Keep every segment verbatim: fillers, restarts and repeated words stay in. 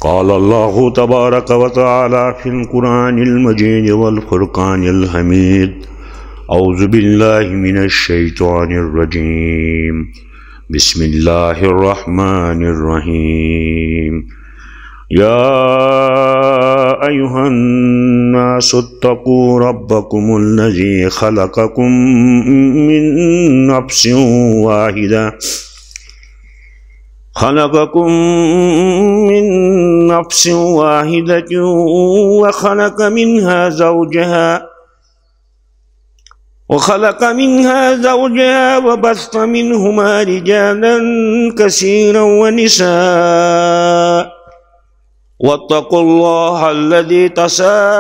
قال الله تبارك وتعالى في القرآن المجيد والفرقان الحميد: أعوذ بالله من الشيطان الرجيم. بسم الله الرحمن الرحيم. يا أيها الناس اتقوا ربكم الذي خلقكم من نفس واحدة، خلقكم من نفس واحدة وخلق منها زوجها، وخلق منها زوجها وبث منهما رجالا كثيرا ونساء، واتقوا الله الذي تساءلون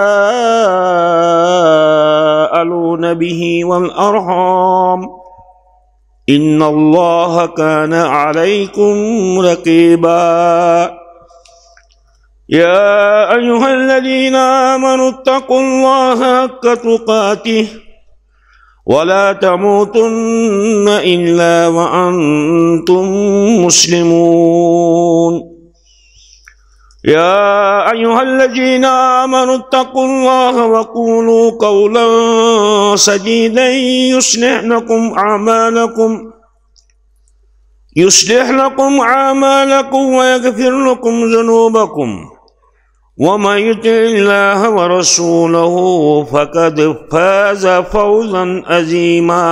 به والأرحام، إن الله كان عليكم رقيبا. يا أيها الذين آمنوا اتقوا الله حق تقاته ولا تموتن إلا وأنتم مسلمون. يا أيها الذين آمنوا اتقوا الله وقولوا قولا سديدا يصلح لكم أعمالكم، يصلح لكم أعمالكم ويغفر لكم ذنوبكم، ومن يطع الله ورسوله فقد فاز فوزا عظيما.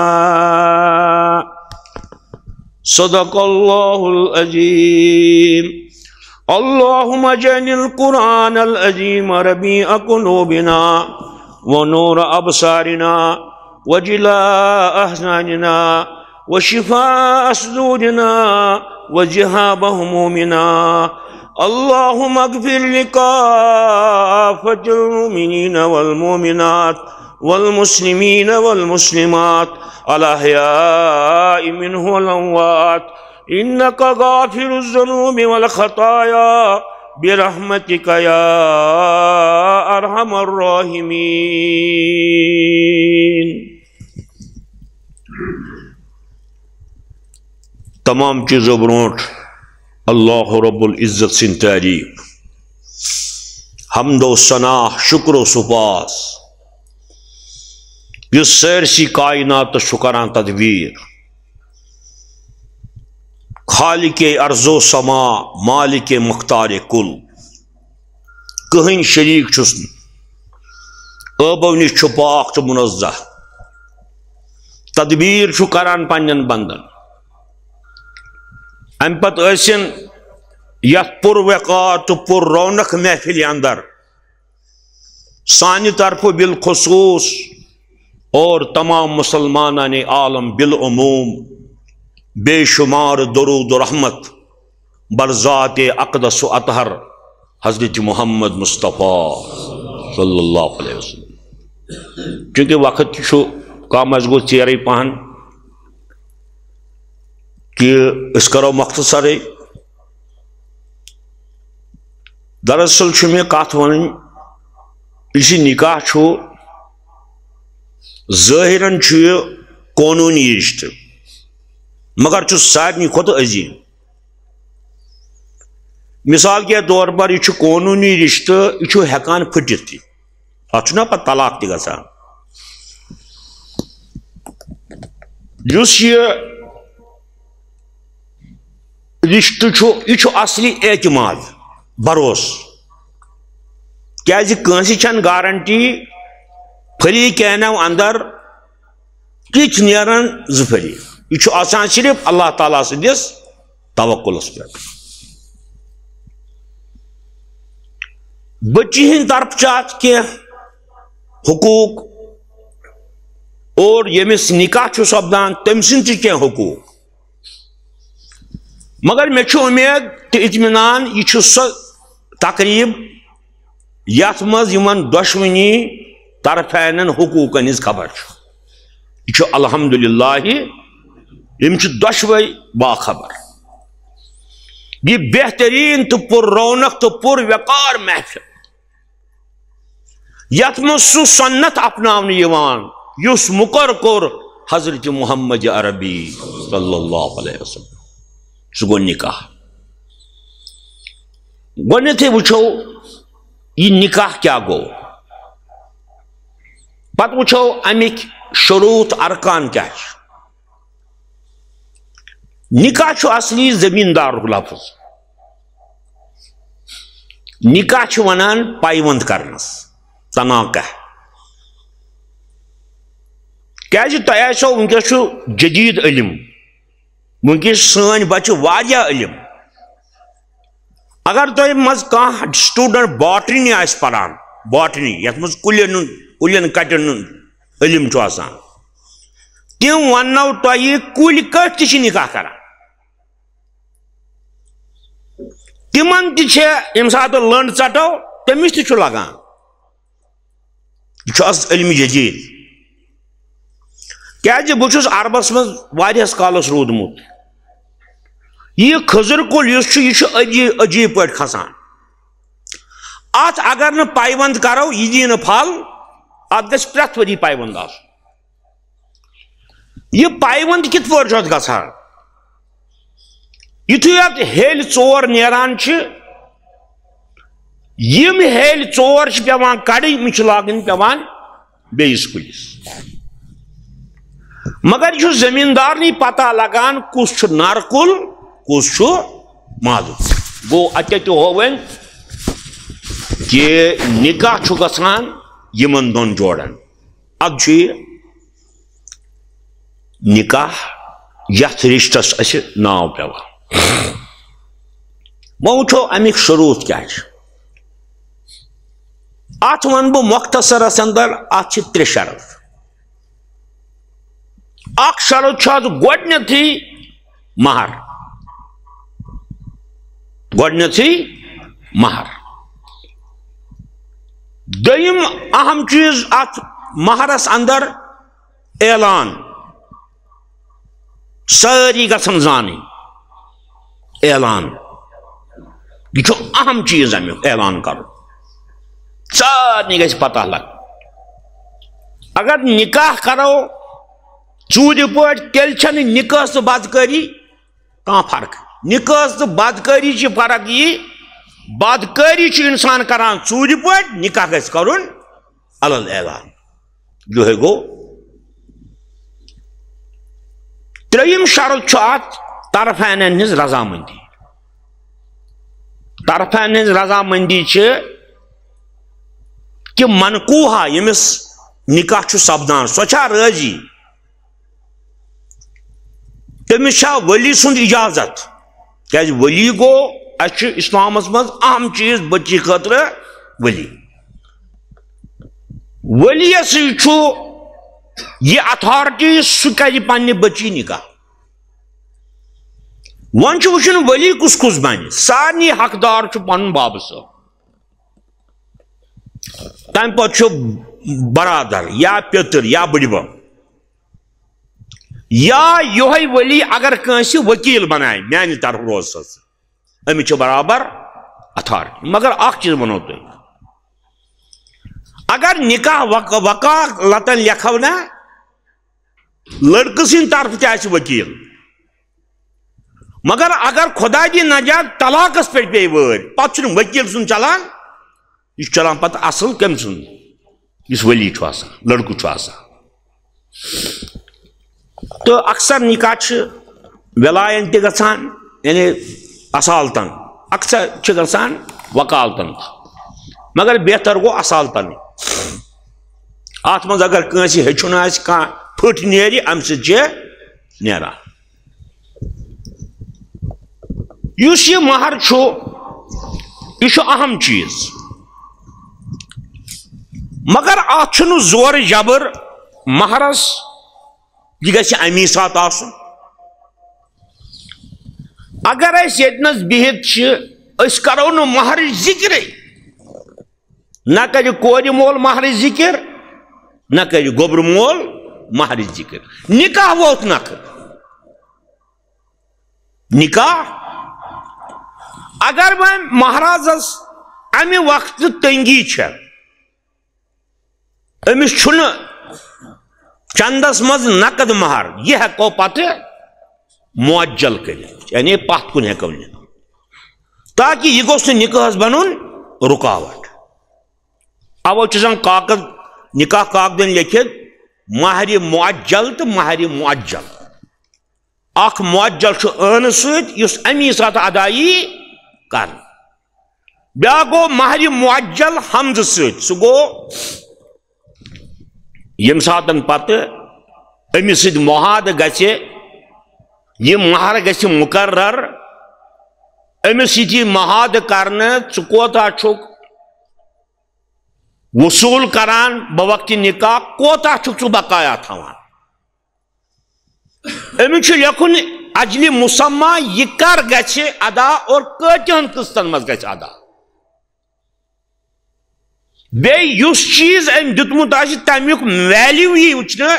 صدق الله العظيم. اللهم اجعل القرآن العظيم ربيع قلوبنا ونور أبصارنا وجلاء أحزاننا وشفاء صدورنا وذهاب همومنا. اللهم اغفر لكافة المؤمنين والمؤمنات والمسلمين والمسلمات الأحياء منهم والأموات، إنك غافر الذنوب والخطايا برحمتك يا أرحم الراحمين. تمام چیزو برونٹھ اللہ رب العزت سٕنٛز تعریف، حمد و ثنا، شکر و سپاس، یُس سٲرسٕے کائناتس چھُ کران تدبیر، خالق ارض و سما، مالک مختار کل، کٕہٕنۍ شریٖک چھُس نہٕ، ٲبو نِش چھُ پاک تہٕ منزہ، تدبیر چھُ کران پننٮ۪ن بندن۔ امہِ پتہٕ ٲسِن یتھ پر وقار تہٕ پر رونق محفلہِ اندر سانہِ طرفہٕ بالخصوص اور تمام مسلمانان عالم بالعموم بے شمار درود و رحمت بر ذات اقدس و اطہر حضرت محمد مصطفیٰ صلی اللہ علیہ وسلم۔ چونکہ وقت تہِ چھُ کم، اسہِ گوٚو ژیرے پہن، کہِ أسۍ کرو مختصرے۔ دراصل چھُ مےٚ کتھ ونٕنۍ، یُس یہِ نکاح چھُ، ظٲہرن چھُ یہِ قونوٗنی رشتہٕ، مگر چھُ سارنٕے کھۄتہٕ عظیٖم۔ مثال کے طور پر، یہِ چھُ قونوٗنی رشتہٕ، یہِ چھُ ہٮ۪کان پھٕٹِتھ تہِ۔ اتھ چھُنہ پتہٕ طلاق تہِ گژھان۔ یُس یہِ رشتہٕ چھُ، یہِ چھُ اصلی اعتماد، بھروسہٕ۔ کیازِ کٲنٛسہِ چھَنہٕ گارنٹی فریقینو اندر کِتھ نیرن زٕ فریق۔ یہِ چھُ آسان صرف اللہ تعالیٰ سٕنٛدِس توکلس پٮ۪ٹھ۔ بچی ہٕنٛدِ طرفہٕ چھِ اتھ کینٛہہ حقوق، اور ییٚمِس نکاح چھُ سپدان، تٔمۍ سٕنٛدۍ تہِ کینٛہہ حقوق۔ مگر مےٚ چھُ اُمید تہٕ اطمینان، یہِ چھُ سۄ تقریب یتھ منٛز یِمن دۄشوٕنی طرفینن حقوقن ہٕنٛز خبر چھُ۔ یہِ چھُ الحمدللہ، یِم چھِ دۄشوے باخبر۔ یہِ بہترین تہٕ پر رونق تہٕ پر وقار محفل، یتھ منٛز سُہ سنت اپناونہٕ یِوان یُس مقرر کوٚر حضرت محمد عربی صلی اللہ علیہ وسلم۔ سُہ گوٚو نکاح۔ گۄڈٕنیتھٕے وٕچھو، یہِ نکاح کیٛاہ گوٚو، پتہٕ وٕچھو اَمِکۍ شروٗط ارکان کیٛاہ چھِ۔ نکاح چھُ اصلی زمیٖندارُک لفظ۔ نکاح چھِ وَنان پایوند کرنس، تناکہ۔ کیٛازِ تۄہہِ آسیو وٕنکیٚس چھُ جدید علم، وٕنکیٚس چھِ سٲنۍ بچہِ واریاہ علم۔ اگر تۄہہِ منٛز کانٛہہ student botany آسہِ پران، botany، یتھ منٛز کُلٮ۪ن ہُنٛد، کُلٮ۪ن کٹٮ۪ن ہُنٛد علم چھُ آسان، تِم وننو تۄہہِ کُلۍ کٔٹۍ تہِ چھِ نکاح کران۔ تِمن تہِ چھِ، ییٚمہِ ساتہٕ لٔنڈ ژٹو، تٔمِس تہِ چھُ لگان۔ یہِ چھُ از علم جدید۔ کیازِ بہٕ چھُس عربس منٛز واریاہس کالس روٗدمُت۔ یہِ کھٔزٕر کُل یُس چھُ، یہِ چھُ عجیٖب، عجیٖب پٲٹھۍ کھسان۔ اتھ اگر نہٕ پایوند کرو، یہِ دِیہِ نہٕ پھل۔ اتھ گژھِ پرٛٮ۪تھ ؤری پایوند آسُن۔ یہِ پایوند کِتھ پٲٹھۍ چھُ اتھ گژھان؟ یُتھُے اتھ ہیٚلۍ ژور نیران چھِ، یِم ہیٚلۍ ژور چھِ پٮ۪وان کڑٕنۍ، یِم چھِ لاگٕنۍ پٮ۪وان بیٚیِس کُلِس۔ مگر یہِ چھُ زٔمیٖندارنٕے پتہ لگان کُس چھُ نر کُل، کُس چھُ مادٕ۔ گوٚو، اَتہِ تہِ ہوو وۄنۍ کہِ نکاح چھُ گژھان یِمن دۄن جوڑن۔ ادٕ چھُ یہِ نکاح یتھ رشتس اسہِ ناو پٮ۪وان۔ وۄنۍ وٕچھو امیِکۍ شروٗط کیٛاہ چھِ۔ اتھ ونہٕ بہٕ مختصرس اندر، اتھ چھِ ترٛےٚ شرط۔ اکھ شرط چھُ اتھ گۄڈٕنیتھٕے مہر، گۄڈٕنیتھٕے مہر۔ دوٚیِم اہم چیٖز اتھ مہرس اندر اعلان، سٲری گژھن زانٕنۍ۔ اعلان، یہِ چھُ اہم چیٖز امیُک، اعلان کرُن۔ سارنٕے گژھِ پتہ لگُن۔ اگر نکاح کرو ژوٗرِ پٲٹھۍ، تیٚلہِ چھنہٕ نکاح تہٕ بدکٲری کانٛہہ فرق۔ نکاح تہٕ بدکٲری چھِ فرق یہِ، بدکٲری چھُ انسان کران ژوٗرِ پٲٹھۍ، نکاح گژھِ کرُن علل اعلان۔ یِہوٚے گوٚو۔ ترٛیٚیِم شرط چھُ اتھ طرفینن ہٕنٛز رضامندی۔ طرفینن ہٕنٛز رضامندی چھِ کہِ منکوحہ، ییٚمِس نکاح چھُ سپدان، سۄ چھا رٲضی؟ تٔمِس چھا ولی سُنٛد اجازت؟ کیازِ ولی گوٚو، اسہِ چھُ اسلامس منٛز اہم چیٖز بچی خٲطرٕ ولی۔ ولی یس چھُ یہِ authority، سُہ کرِ پننہِ بچی نکاح۔ وۄنۍ چھُ وٕچھُن ولی کُس کُس بنہِ۔ سارنٕے حقدار چھُ پنُن بابہٕ صٲب، تمہِ پتہٕ چھُ برادر یا پیٚتٕر یا بٕڈِبب۔ یا یِہوٚے ولی اگر کٲنٛسہِ ؤکیٖل بنایہِ، میانہِ طرفہٕ روز سا ژٕ، أمِس چھِ برابر authority۔ مگر اکھ چیٖز وَنو تۄہہِ، اگر نکاح وق-، وکالتن لیکھو نا، لڑکہٕ سٕنٛدِ طرفہٕ تہِ آسہِ ؤکیٖل، مگر اگر خۄدا دِیِن نجات، طلاقس پٮ۪ٹھ پیٚیہِ وٲرۍ، پتہٕ چھُنہٕ ؤکیٖل سُنٛد چلان، یہِ چھُ چلان پتہٕ اصل کٔمۍ سُنٛد؟ یُس ولی چھُ آسان، لڑکہٕ چھُ آسان۔ تہٕ اکثر نکاح چھِ وِلایَن تہِ گژھان، یعنی اصالتن، اکثر چھِ گژھان وکالتن تہِ، مگر بہتر گوٚو اصالتنٕے۔ اتھ منٛز اگر کٲنٛسہِ ہیٚچھُن آسہِ، کانٛہہ پھٕٹ نیرِ، امہِ سۭتۍ چھِ نیران۔ یُس یہِ مہر چھُ، یہِ چھُ اہم چیٖز، مگر اتھ چھُنہٕ زورٕ جبر مہرس، یہِ گژھِ امی ساتہٕ آسُن۔ اگر أسۍ ییٚتنس بِہِتھ چھِ، أسۍ کرو نہٕ مہرٕچ ذِکرٕے، نہ کرِ کورِ مول مہرٕچ ذِکر، نہ کرِ گوٚبرٕ مول مہرٕچ ذِکر۔ نکاح ووت نکھٕ۔ نکاح، اگر وۄنۍ مہرازس امہِ وقتہٕ تنگی چھےٚ، أمِس چھُنہٕ چندس منٛز نقد مہر، یہِ ہٮ۪کو پتہٕ معجل کٔرِتھ، یعنی پتھ کُن ہٮ۪کو نِتھ۔ تاکہ یہِ گوٚژھ نہٕ نکاحس بنُن رکاوٹ۔ اوے چھُ زن کاغذ، نکاح کاغذن لیکھِتھ مہر معجل تہٕ مہر معجل۔ اکھ معجل چھُ عٲنہٕ سۭتۍ یُس امی ساتہٕ ادا یی کرنہٕ۔ بیاکھ گوٚو مہر معجل حمزٕ سۭتۍ، سُہ گوٚو ییٚمہِ ساتَن پتہٕ أمِس سۭتۍ معاہدٕ گژھِ، یہِ مہر گژھِ مقرر، أمِس سۭتۍ یی معاہدٕ کرنہٕ، ژٕ کوتاہ چھُکھ وصوٗل کران بوقتِ نکاح، کوتاہ چھُکھ ژٕ بقایا تھاوان۔ أمِس چھُ لیکھُن اجلِ مسمى، یہِ کر گژھِ ادا اور کۭتیاہن قسطن منٛز گژھِ ادا۔ بیٚیہِ یُس چیٖز أمۍ دیُتمُت آسہِ، تَمیُک value یی وٕچھنہٕ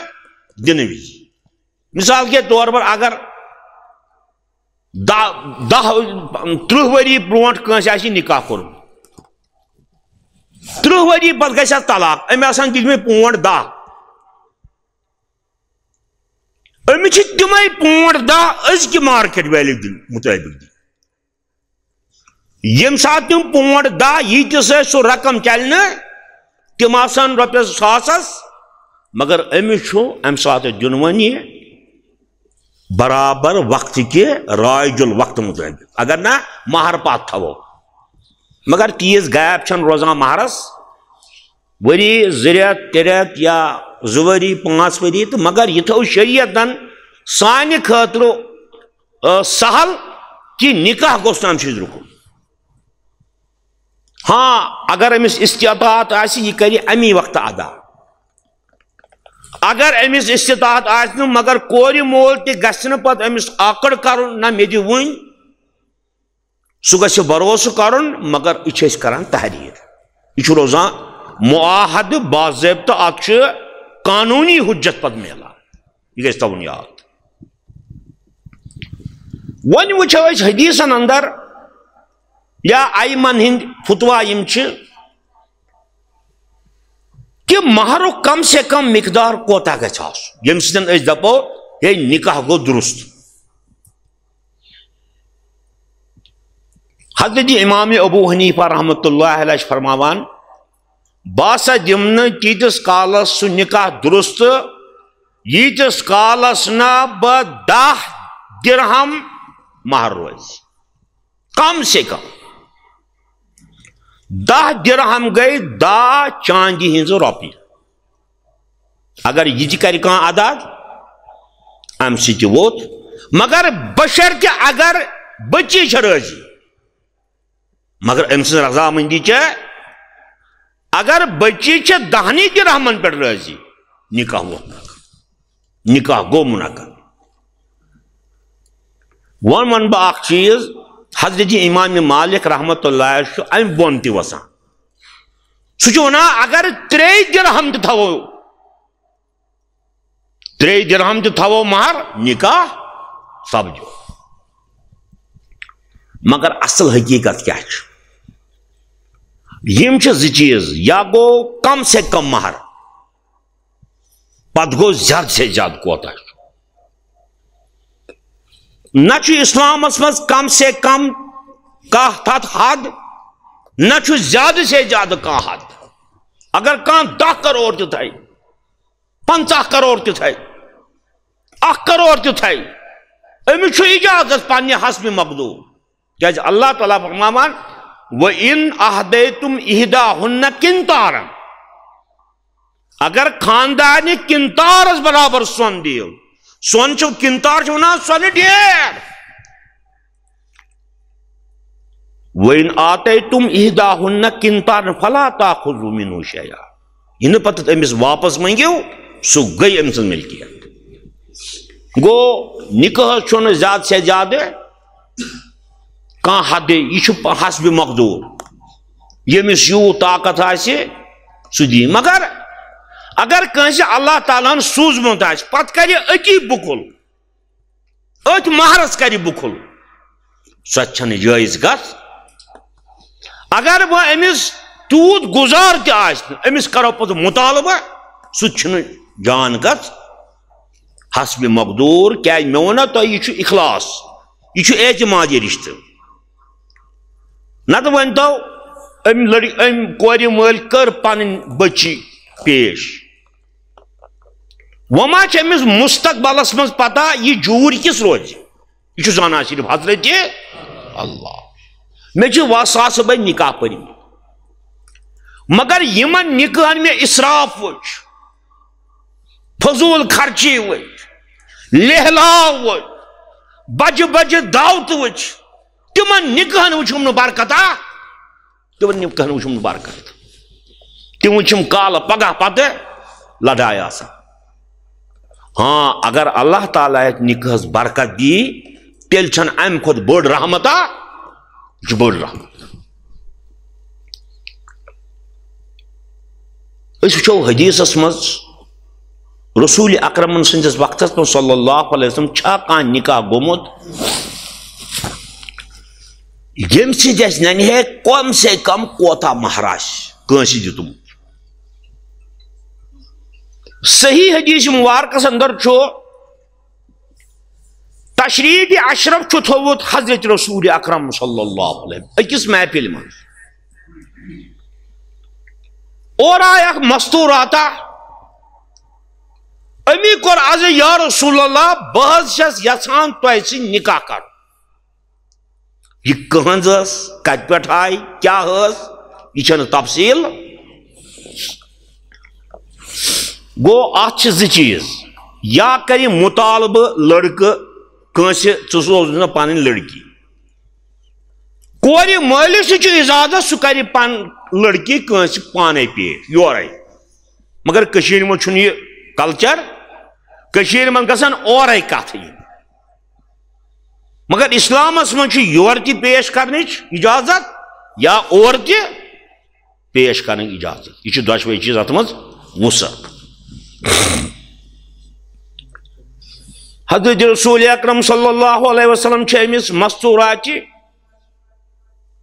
دِنہٕ وِزِ۔ مثال کے طور پر اگر دَہ، دَہ، تٕرٛہ ؤری برونٛٹھ کٲنٛسہِ آسہِ نکاح کوٚرمُت، تٕرٛہ ؤری پتہٕ گژھِ اَتھ طلاق، أمۍ آسَن دِتمٕتۍ پونٛڈ دَہ، أمِس چھِ تِمَے پونٛڈ دَہ أزکہِ market value دِنہٕ مُطٲبِق دِنۍ۔ ییٚمہِ ساتہٕ تِم پونٛڈ دَہ ییٖتِس ٲسۍ سُہ رقم چلہِ نہٕ، تِم آسَن رۄپیَس ساسَس، مگر أمِس چھُ اَمہِ ساتہٕ دیُن وۄنۍ یہِ برابر وقتہٕ کہِ رائج الوقت مُطٲبِق، اگر نہ مہر پتھ تھاوو۔ مگر تیٖژ gap چھَنہٕ روزان مہرَس، ؤری، زٕ رٮ۪تھ، ترٛےٚ رٮ۪تھ یا زٕ ؤری، پانٛژھ ؤری، تہٕ مگر یہِ تھٲو شریعتن سانہِ خٲطرٕ، آ، سہل کہِ نکاح گوٚژھ نہٕ اَمہِ سۭتۍ رُکُن۔ ہاں، اگر أمِس استطاعت آسہِ، یہِ کرِ اَمی وقتہٕ ادا۔ اگر أمِس استطاعت آسہِ نہٕ، مگر کورِ مول تہِ گژھِ نہٕ پتہٕ أمِس آکڑ کرُن، نہ مےٚ دِ وُنۍ، سُہ گژھِ بھروسہٕ کرُن، مگر یہِ چھِ أسۍ کران تحریر۔ یہِ چھُ روزان معاہدٕ باضٲبطہٕ، اَتھ چھُ قانوٗنی حجت پتہٕ میلان۔ یہِ گژھِ تھاوُن یاد۔ وۄنۍ وٕچھو أسۍ حدیثن اندر یا ائمن ہٕنٛدۍ فتوا یِم چھِ کہِ مہرُک کم سے کم مقدار کوتاہ گژھِ آسُن، ییٚمہِ سۭتۍ أسۍ دپو ہے نکاح گوٚو درست۔ حضرت امام ابو حنیفہ رحمۃ اللہ علیہ چھِ فرماوان، بہٕ ہسا دِمہٕ نہٕ تیٖتِس کالس سُہ نکاح درست، ییٖتِس کالس نہٕ بہٕ دَہ درہم مہر روزِ، کم سے کم۔ دَہ درہم گٔے دَہ چاندی ہٕنٛزٕ رۄپیہِ۔ اگر یہِ تہِ کرِ کانٛہہ ادا، امہِ سۭتۍ تہِ ووت۔ مگر بشرطِ اگر بچی چھےٚ رٲضی، مگر أمۍ سٕنٛز رضامندی چھےٚ، اگر بچی چھےٚ دہنٕے درہمن پٮ۪ٹھ رٲضی، نکاح ووت منعقد، نکاح گوٚو منعقد۔ وۄنۍ وَنہٕ بہٕ اکھ چیٖز، حضرت امام مالک رحمۃ اللہ چھُ امہِ بۄن تہِ وَسان۔ سُہ چھُ وَنان، اگر ترٛے درہم تہِ تھاوو، ترٛے درہم تہِ تھاوو مہر، نکاح سپدیو۔ مگر اصل حقیقت کیٛاہ چھِ؟ یِم چھِ زٕ چیٖز، یا گوٚو کم سے کم مہر، پتہٕ گوٚو زیادٕ سے زیادٕ کوتاہ چھُ۔ نہ چھُ اسلامس منٛز کم سے کم کانٛہہ تتھ حد، نہ چھُ زیادٕ سے زیادٕ کانٛہہ حد۔ اگر کانٛہہ دَہ کرور تہِ تھایہِ، پنٛژاہ کرور تہِ تھایہِ، اکھ کرور تہِ تھایہِ، أمِس چھُ اجازت پننہِ حسب مقدور۔ کیازِ اللہ تعالیٰ فرماوان، "وَإِنْ أَهْدَيْتُمْ إِحْدَاهُنَّ قِنْطَارًا"، اگر خاندارنہِ قنطارس برابر سۄن دِیو، سۄن چھُ، قنطار چھُ ونان سۄنہٕ ڈیر۔ "وَإِنْ آتَيْتُمْ إِحْدَاهُنَّ قِنْطَارًا فَلَا تَأْخُذُوا مِنْهُ شَيْئًا"، یہِ نہٕ پتہٕ أمِس واپس منٛگِو، سُہ گٔے أمۍ سٕنٛز ملکیت۔ گوٚو، نکاحس چھُنہٕ زیادٕ سے زیادٕ کانٛہہ حدٕے، یہِ چھُ حسب مقدور۔ ییٚمِس یوٗت طاقت آسہِ، سُہ دِیہِ۔ مگر اگر کٲنٛسہِ اللہ تعالیٰ ہن سوٗزمُت آسہِ، پتہٕ کرِ أتی بُکُل، أتھۍ مہرس کرِ بُکُل، سۄ تہِ چھنہٕ جٲیز کتھ۔ اگر وۄنۍ أمِس تیوٗت گُزار تہِ آسہِ نہٕ، أمِس کرو پتہٕ مطالبہٕ، سُہ تہِ چھُنہٕ جان کتھ۔ حسب مقدور، کیازِ مےٚ ووٚن نا تۄہہِ، یہِ چھُ اخلاص، یہِ چھُ اعتمادی رشتہٕ۔ نتہٕ ؤنۍ تو، أمۍ لڑ-، أمۍ کورِ مٲلۍ کٔر پنٕنۍ بٔچی پیش۔ وۄنۍ ما چھِ أمِس مستقبلس منٛز پتہ یہِ جوٗرۍ کِژھ روزِ؟ یہِ چھُ زانان صرف حضرت اللہ۔ مےٚ چھِ وساسہٕ بٔدۍ نکاح پٔرمٕتۍ، مگر یِمن نکاحن مےٚ اسراف وٕچھ، فضوٗل خرچی وٕچھ، لہلاو وٕچھ، بجہِ بجہِ دعوتہٕ وٕچھ، تِمن نکاحن وٕچھُم نہٕ برکتا، تِمن نکاحن وٕچھُم نہٕ برکت۔ تِم وٕچھِم کالہٕ پگاہ پتہٕ لڑایہِ آسان۔ ہاں، اگر اللہ تعالیٰ یتھ نکاحس برکت دی، تیٚلہِ چھنہٕ امہِ کھۄتہٕ بٔڑ رحمتا، یہِ چھِ بٔڑ رحمت۔ أسۍ وٕچھو حدیثس منٛز، رسول اکرمن سٕنٛدِس وقتس منٛز صلی اللہ علیہ وسلم چھا کانٛہہ نکاح گوٚمُت، ییٚمہِ سۭتۍ اَسہِ ننہِ ہے کم سے کم کوتاہ مہر آسہِ کٲنٛسہِ دیُتمُت؟ صحیح حدیث مبارکس اندر چھُ تشریف اشرف چھُ تھوٚومُت حضرت رسول اکرم صلی اللہ علیہ وسلم أکِس محفل منٛز۔ اورٕ آے اکھ مستوراتا، أمی کوٚر عرض، یا رسول اللہ، بہٕ حظ چھَس یژھان تۄہہِ سۭتۍ نکاح کرُن۔ یہِ کٕہٕنٛز ٲس، کتہِ پٮ۪ٹھ آیہِ، کیٛاہ ٲس، یہِ چھَنہٕ تفصیٖل۔ گوٚو، اتھ چھِ زٕ چیٖز، یا کرِ مطالبہٕ لڑکہٕ کٲنٛسہِ، ژٕ سوز نہٕ پنٕنۍ لڑکی۔ کورِ مٲلِس تہِ چھُ اجازت، سُہ کرِ پن-، لڑکی کٲنٛسہِ پانے پیش یورے۔ مگر کٔشیٖرِ منٛز چھُنہٕ یہِ culture، کٔشیٖرِ منٛز گژھن اورے کتھ یِنۍ۔ مگر اسلامس منٛز چھُ یورٕ تہِ پیش کرنٕچ اجازت یا اورٕ تہِ پیش کرنٕچ اجازت۔ یہِ چھُ دۄشوے چیٖز اتھ منٛز وُسعت۔ حضرت رسول اکرم صلی اللہ علیہ وسلم چھِ أمِس مستوراتہِ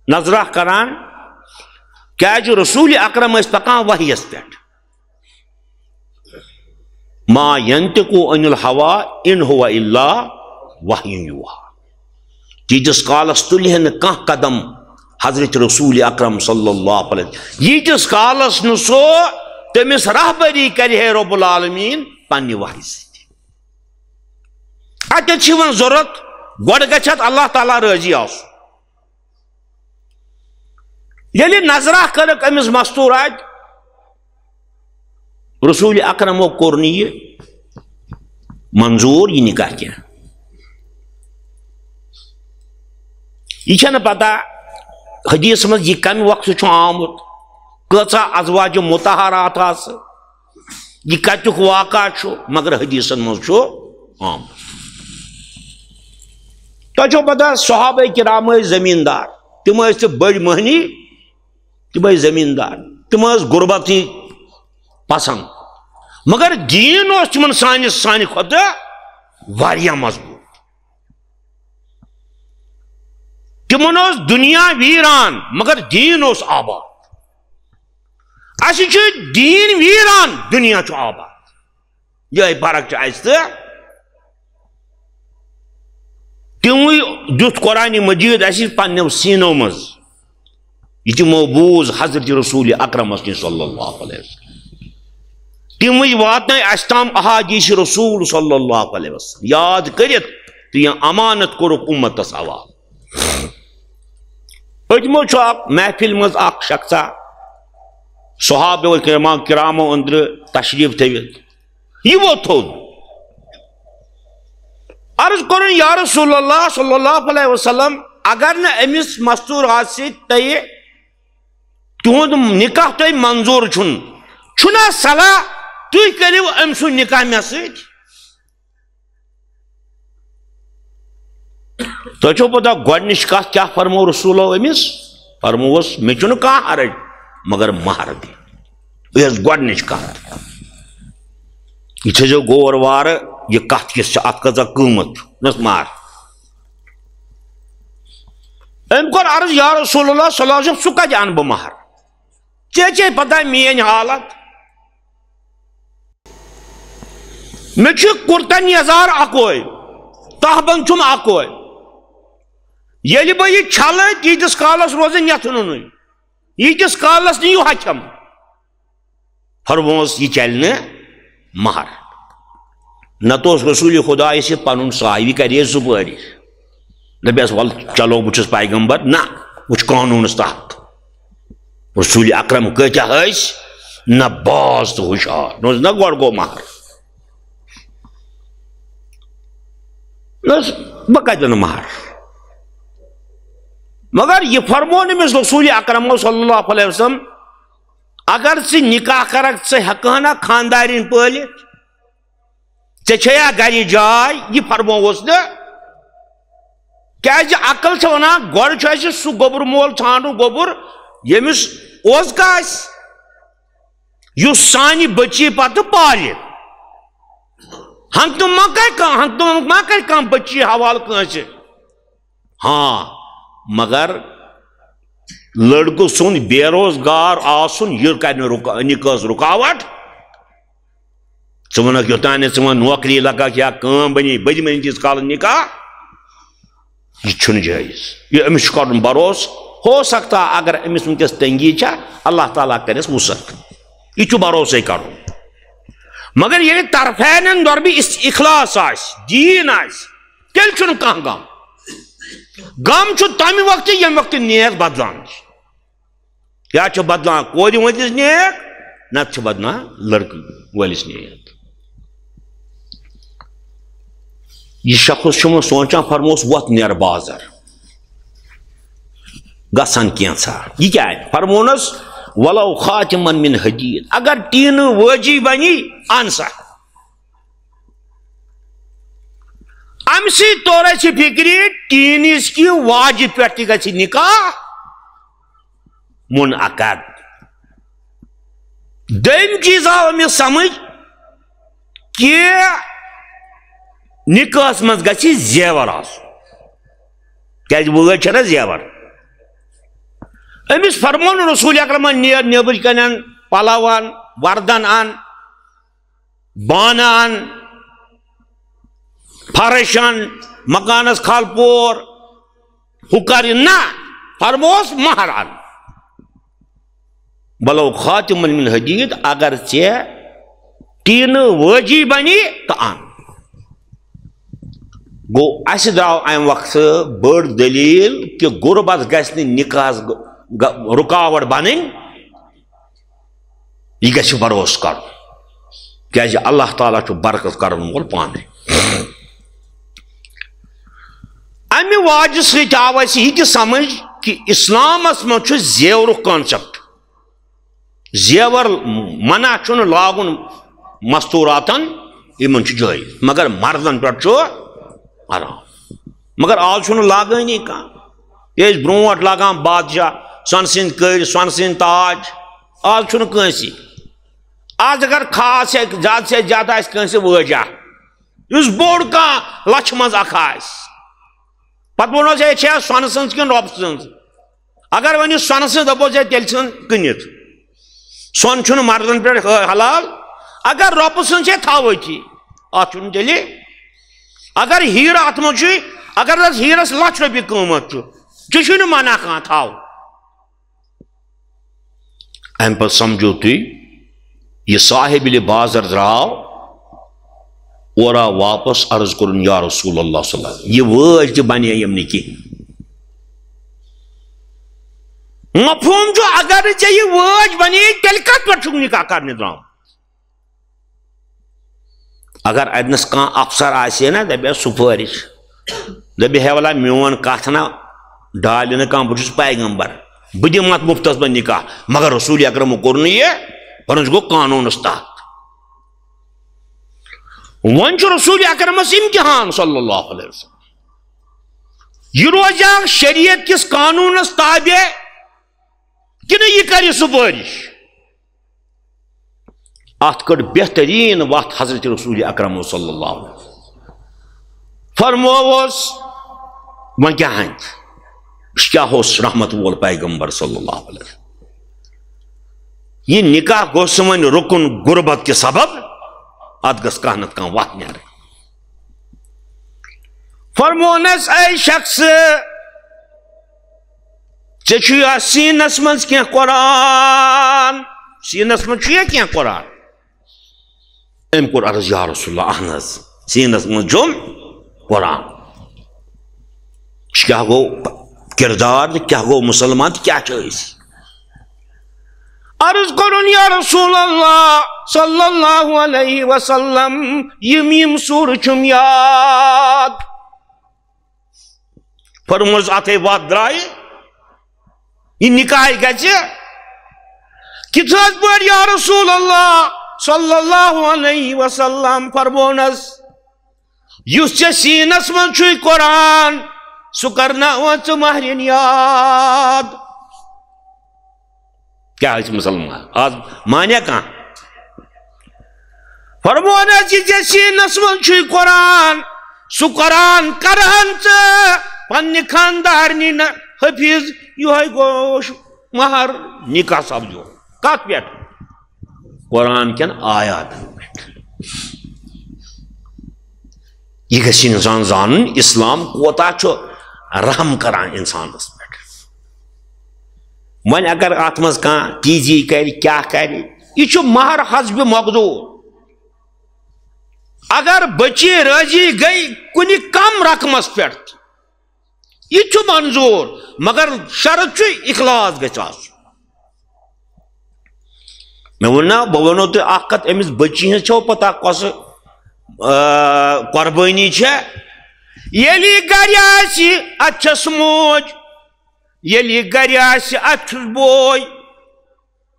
نظرہ کران، کیازِ رسول اکرم ٲسۍ پکان وحیس پٮ۪ٹھ۔ ما ينطق عن الهوى إن هو إلا وحي يوحى۔ تیٖتِس کالس تُلہِ ہے نہٕ کانٛہہ قدم حضرت رسول اکرم صلی اللہ علیہ وسلم، ییٖتِس کالس نہٕ سُہ تٔمِس رہبری کرِ ہے رب العالمین پننہِ وحی سۭتۍ۔ اتٮ۪تھ چھِ یِوان ضروٗرت، گۄڈٕ گژھِ اتھ اللہ تعالیٰ رٲضی آسُن۔ ییٚلہِ نظرہ کٔرٕکھ أمِس مستوراتہِ، رسول اکرمو کوٚر نہٕ یہِ منظوٗر، یہِ نکاح کینٛہہ۔ یہِ چھَنہٕ پتہ حدیثس منٛز یہِ کمہِ وقتہٕ چھُ آمُت، کۭژاہ ازواج مطہرات آسہٕ، یہِ کتیُک واقعہ چھُ، مگر حدیثن منٛز چھُ آمُت۔ تۄہہِ چھو پتہ، صحابہ کرام ٲسۍ زمیٖندار، تِم ٲسۍ تہِ بٔڑۍ مٔہنی، تِم ٲسۍ زمیٖندار، تِم ٲسۍ غربتٕے پسند، مگر دیٖن اوس تِمن سانہِ، سانہِ کھۄتہٕ واریاہ مضبوٗط۔ تِمن اوس دُنیا ویران، مگر دیٖن اوس آباد۔ اسہِ چھُ دیٖن ویران، دُنیا چھُ آباد۔ یِہوٚے فرق چھِ اَسہِ تہٕ تِموٕے دیُت قرآن مجیٖد اَسہِ پنٛنیو سیٖنو منٛز۔ یہِ تِمو بوٗز حضرت رسول اکرمس نِش صلی اللہ علیہ وسلم۔ تِموٕے واتنٲے اَسہِ تام احادیث رسول صلی اللہ علیہ وسلم یاد کٔرِتھ تہٕ یہِ امانت کوٚرُکھ اُمتس حوالہٕ۔ پٔتمو چھُ اکھ محفل منٛز اکھ شخصا صحابہ کرام، کرامو أنٛدرٕ تشریف تھٲوِتھ۔ یہِ ووت تھوٚد۔ عرض کوٚرُن، یا رسول اللہ صلی اللہ علیہ وسلم، اگر نہٕ أمِس مستورات سۭتۍ تۄہہِ تِہُنٛد نکاح تۄہہِ منظوٗر چھُنہٕ، چھُنا صلاح تُہۍ کٔرِو أمۍ سُنٛد نکاح مےٚ سۭتۍ؟ تۄہہِ چھو پتہ گۄڈنِچ کتھ کیٛاہ فرموو رسولو أمِس؟ فرمووس، مےٚ چھُنہٕ کانٛہہ حرج، مگر مہر دِ۔ یہِ ٲس گۄڈنِچ کتھ۔ یہِ تھٲیزیو غور وارٕ، یہِ کتھ کِژھ چھِ، اتھ کۭژاہ قۭمتھ چھُ، نس مہر۔ أمۍ کوٚر عرض، یا رسول اللہ صلی اللہ علیہ وسلم، سُہ کتہِ انہٕ بہٕ مہر؟ ژےٚ چھے پتہ میٲنۍ حالت۔ مےٚ چھُ کُرتن یزار اکوے، تہبنٛد چھُم اکوے۔ ییٚلہِ بہٕ یہِ چھلہٕ، تیٖتِس کالس روزٕ نٮ۪تھٕ نُنٕے، ییٖتِس کالس نہٕ یہِ ہۄکھٮ۪م۔ فرمووُس، یہِ چلہِ نہٕ مہر۔ نتہٕ اوس رسول خدایس یہِ پنُن صاحبی کرِ ہے سُپٲرِش۔ دپیس، "ول چلو، بہٕ چھُس پیغمبر۔" نہ، وۄنۍ چھُ قانوٗنس تحت۔ رسول اکرم کۭتیاہ ٲسۍ نہ باز تہٕ ہُشار۔ نہ اوس نہ گۄڈٕ گوٚو مہر۔ نہ اوس، بہٕ کتہِ دِنہٕ مہر؟ مگر یہِ فرموو نہٕ أمِس رسول اکرم صلی اللہ علیہ وسلم، اگر ژٕ نکاح کرکھ، ژٕ ہٮ۪کہٕ ہنا خاندارِنۍ پٲلِتھ؟ ژےٚ چھےٚ یا گرِ جاے؟ یہِ فرمووُس نہٕ۔ کیازِ عقل چھےٚ ونان، گۄڈٕ چھُ اَسہِ سُہ گوٚبُر مول ژھانڈُن، گوٚبُر ییٚمِس اوزکہ آسہِ، یُس سانہِ بٔچی پتہٕ پالہِ۔ ہنگتہٕ منٛگ ما کرِ کانٛہہ، ہنگتہٕ منٛگ ما کرِ کانٛہہ بٔچی حوالہٕ کٲنٛسہِ۔ ہاں، مگر لڑکہٕ سُنٛد بے روزگار آسُن، یہِ کرِ نہٕ رُکا-، نکاحس رُکاوٹ۔ ژٕ وَنکھ، یوٚتام نہٕ ژٕ وۄنۍ نوکری لگکھ یا کٲم بنی، بہٕ دِمے نہٕ تیٖتِس کالس نکاح۔ یہِ چھُنہٕ جٲیز۔ یہِ أمِس چھُ کرُن بروسہٕ۔ ہو سکتا اگر أمِس وٕنکیٚس تنگی چھےٚ، اللہ تعالیٰ کرٮ۪س وُسعت۔ یہِ چھُ بروسَے کرُن۔ مگر ییٚلہِ طرفینن دۄربہِ اس-، اخلاص آسہِ، دیٖن آسہِ، تیٚلہِ چھُنہٕ کانٛہہ غم۔ غم چھُ تَمہِ وقتہٕ، ییٚمہِ وقتہٕ نیت بدلان چھِ۔ یا چھِ بدلان کورِ وٲلِس نیت، نتہٕ چھِ بدلان لڑکہٕ وٲلِس نیت۔ یہِ شخص چھُ وۄنۍ سونٛچان، فرموس، "وۄتھ نیر بازر، گژھن کینٛژھا۔" یہِ کیٛاہ؟ فرمونس، "ولو خاتمن من حدید"، اگر ٹیٖنہٕ وٲجی بنی، ان سا۔ امہِ سۭتۍ توٚر اسہِ فکرِ، ٹیٖنِس کہِ واجہِ پٮ۪ٹھ تہِ گژھِ نکاح منعقد۔ دوٚیِم چیٖز آو أمِس سمجھ کہِ نکاحس منٛز گژھِ زیور آسُن، کیازِ وٲج چھےٚ نہ زیور۔ أمِس فرموو نہٕ رسول اکرمن، "نیر نیبرۍ کنٮ۪ن پلو ان، وردن ان، بانہٕ ان، فرش ان، مکانس کھال پور، ہُہ کر یہِ نہ۔" فرموس، "مہر ان، ولو خاتمن من حدید"، اگر ژےٚ ٹیٖنہٕ وٲجی بنی تہٕ ان۔ گوٚو، اسہِ درٛاو امہِ وقتہٕ بٔڑ دٔلیٖل کہِ غُربت گژھِ نہٕ نکاحس گ-، گ-، رُکاوٹ بنٕنۍ۔ یہِ گژھِ بروسہٕ کرُن، کیازِ اللہ تعالیٰ چھُ برکت کرن وول پانے۔ امہِ واجہِ سۭتۍ آو اسہِ یہِ تہِ سمجھ کہِ اسلامس منٛز چھُ زیورُک concept۔ زیور منع چھُنہٕ لاگُن مستوراتن، یِمن چھُ جٲیز، مگر مردن پٮ۪ٹھ چھُ حرام۔ مگر آز چھُنہٕ لاگٲنی کانٛہہ۔ یہِ ٲسۍ برونٛٹھ لاگان بادشاہ، سۄنہٕ سٕنٛدۍ کٔرۍ، سۄنہٕ سٕنٛدۍ تاج، آز چھُنہٕ کٲنٛسی۔ آز اگر خاص یا زیادٕ سے زیادٕ آسہِ کٲنٛسہِ وٲجہ، یُس بوٚڑ کانٛہہ لچھِ منٛز اکھ آسہِ، پتہٕ ووٚنُس، "ہے، چھےٚ سۄنہٕ سٕنٛز کِنہٕ رۄپہٕ سٕنٛز؟" اگر وۄنۍ یہِ سۄنہٕ سٕنٛز دَپو، "ہے، تیٚلہِ ژھٕن کٕنِتھ۔ سۄن چھُنہٕ مردن پٮ۪ٹھ حلال، اگر رۄپہٕ سٕنٛز چھےٚ، تھاو أتی، اَتھ چھُنہٕ تیٚلہِ۔" اگر ہیٖرٕ اَتھ منٛز چھُے، اگر حظ ہیٖرَس لَچھ رۄپیہِ قۭمَتھ چھُ، ژےٚ چھُے نہٕ منع کانٛہہ، تھاو۔ اَمہِ پَتہٕ سَمجھو تُہۍ، یہِ صاحب ییٚلہِ بازر درٛاو، اورٕ آو واپس، عرض کوٚرُن، "یا رسول اللہ صلی اللہ علیہ وسلم، یہِ وٲج تہِ بنے یِم نہٕ کِہیٖنۍ۔" مفہوم چھُ، اگر نہٕ ژےٚ یہِ وٲج بنے، تیٚلہِ کتھ پٮ۪ٹھ چھُکھ نکاح کرنہِ درٛامُت؟ اگر اتنس کانٛہہ افسر آسہِ ہے نا، دپہِ ہے سفٲرِش، دپہِ ہے ولا میون کتھ نا ڈالہِ نہٕ کانٛہہ، بہٕ چھُس پیغمبر، بہٕ دِمہٕ اتھ مفتس منٛز نکاح، مگر رسول اکرمو کوٚر نہٕ یہِ، پرنس گوٚو قانونس تحت۔ وۄنۍ چھُ رسول اکرمس امتحان صلی اللہ علیہ وسلم، یہِ روزیٛا شریعت کِس قانونس تابع کِنہٕ یہِ کرِ سفٲرِش؟ اتھ کٔڑ بہترین وتھ حضرت رسول اکرم صلی اللہ علیہ وسلم۔ فرمووس، وۄنۍ کیٛاہ ہنہِ؟ یہِ کیٛاہ اوس رحمت وول پیغمبر صلی اللہ علیہ وسلم؟ یہِ نکاح گوٚژھ وۄنۍ رُکُن غربت کہِ سبب، اتھ گٔژھ کانٛہہ نتہٕ کانٛہہ وتھ نیرٕنۍ۔ فرمونس، اے شخص، ژےٚ چھُ یا سیٖنس منٛز کینٛہہ قرآن؟ سیٖنس منٛز چھُ یا کینٛہہ قرآن؟ أمۍ کوٚر عرض، یا رسول اللہ، اہن حظ، سیٖنس منٛز چھُم قرآن۔ یہِ کیٛاہ گوٚو کردار تہٕ کیٛاہ گوٚو مُسلمان تہٕ کیٛاہ چھِ أسۍ؟ عرض کوٚرُن، یا رسول اللہ صلی اللہ علیہ وسلم، یِم یِم سورٕ چھُم یاد۔ فرموس، اتھے وتھ درایہِ، یہِ نکاح گژھِ۔ کِتھ حظ پٲٹھۍ یا رسول اللہ صلی اللہ علیہ وسلم؟ فرمونس، یُس ژےٚ سیٖنس منٛز چھُے قرآن، سُہ کرناوان ژٕ مہرِن یاد۔ کیٛاہ ٲسۍ مُسلمان؟ آز مانیا کانٛہہ؟ فرموونس، یہِ ژےٚ سیٖنس منٛز چھُے قرآن، سُہ قرآن کرہن ژٕ پننہِ خاندارنہِ نہ حفیظ، یِہوٚے گوٚو مہر، نکاح سپدیو۔ کتھ پٮ۪ٹھ؟ قرآن کٮ۪ن آیاتن پٮ۪ٹھ۔ یہِ گژھِ انسان زانُن، اسلام کوتاہ چھُ رحم کران انسانس پٮ۪ٹھ۔ وۄنۍ اگر اتھ منٛز کانٛہہ تیزی کرِ، کیٛاہ کرِ، یہِ چھُ مہر حسب مقدور۔ اگر بچی رٲضی گٔے کُنہِ کم رقمس پٮ۪ٹھ، یہِ چھُ منظور، مگر شرط چھُ اخلاص گژھِ آسُن۔ مےٚ ووٚن نا، بہٕ وَنو تۄہہِ اکھ کتھ، أمِس بچی ہٕنٛز چھو پتہ کۄسہٕ، آ، قۄربٲنی چھےٚ؟ ییٚلہِ یہِ گرِ آسہِ، اتہِ چھس موج، ییٚلہِ یہِ گرِ آسہِ، اتہِ چھُس بوے،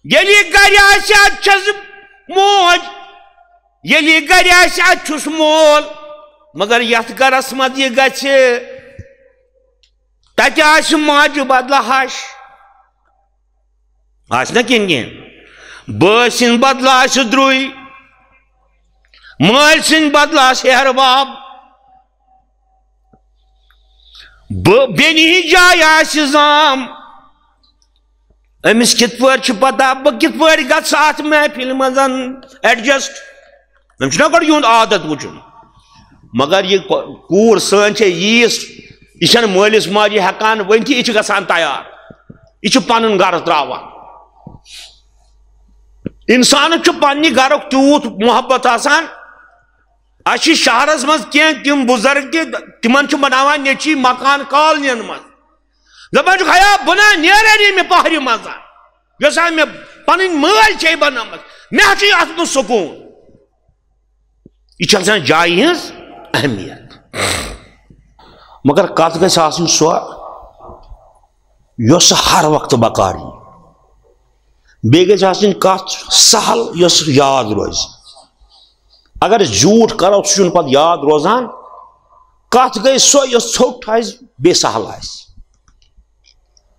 ییٚلہِ یہِ گرِ آسہِ، اتہِ چھس موج، ییٚلہِ یہِ گرِ آسہِ، اتہِ چھُس مول۔ مگر یتھ گرس منٛز یہِ گژھِ، تتہِ آسہِ ماجہِ بدلہٕ ہش، آسہِ نہ کِنہٕ کینٛہہ؟ بٲے سٕنٛدِ بدلہٕ آسہِ درُے، مٲلۍ سٕنٛدِ بدلہٕ آسہِ ہیہر باب، بہٕ بیٚنہِ ہٕنٛز جاے آسہِ زام۔ أمِس کِتھ پٲٹھۍ چھِ پتہ بہٕ کِتھ پٲٹھۍ گژھٕ اتھ محفلہِ منٛز adjust؟ أمِس چھُنہ گۄڈٕ یِہُنٛد عادت وٕچھُن۔ مگر یہِ کو-، کوٗر سٲنۍ چھےٚ ییٖژ، یہِ چھَنہٕ مٲلِس ماجہِ ہٮ۪کان ؤنتھٕے، یہِ چھِ گژھان تیار، یہِ چھِ پنُن گرٕ تراوان۔ انسانس چھُ پننہِ گرُک تیوٗت محبت آسان۔ اسہِ چھِ شہرس منٛز کینٛہہ تِم بُزرگ کہِ تِمن چھِ بناوان نیٚچی مکان کالنین منٛز۔ دپان چھُکھ، ہیا، بہٕ نا نیرے نہٕ ییٚمہِ پہرِ منٛز، یۄس ہا مےٚ پنٕنۍ مٲلۍ چھے بنٲومٕژ، مےٚ ہا چھُ اتھ منٛز سکوٗن۔ یہِ چھِ آسان جایہِ ہٕنٛز اہمیت۔ مگر کتھ گژھِ آسٕنۍ سۄ، یۄس ہر وقتہٕ بکار یی۔ بیٚیہِ گژھِ آسٕنۍ کتھ سہل، یۄس یاد روزِ۔ اگر أسۍ زیوٗٹھ کرو، سُہ چھُنہٕ پتہٕ یاد روزان۔ کتھ گٔے سۄ، یۄس ژھوٚٹ آسہِ، بیٚیہِ سہل آسہِ۔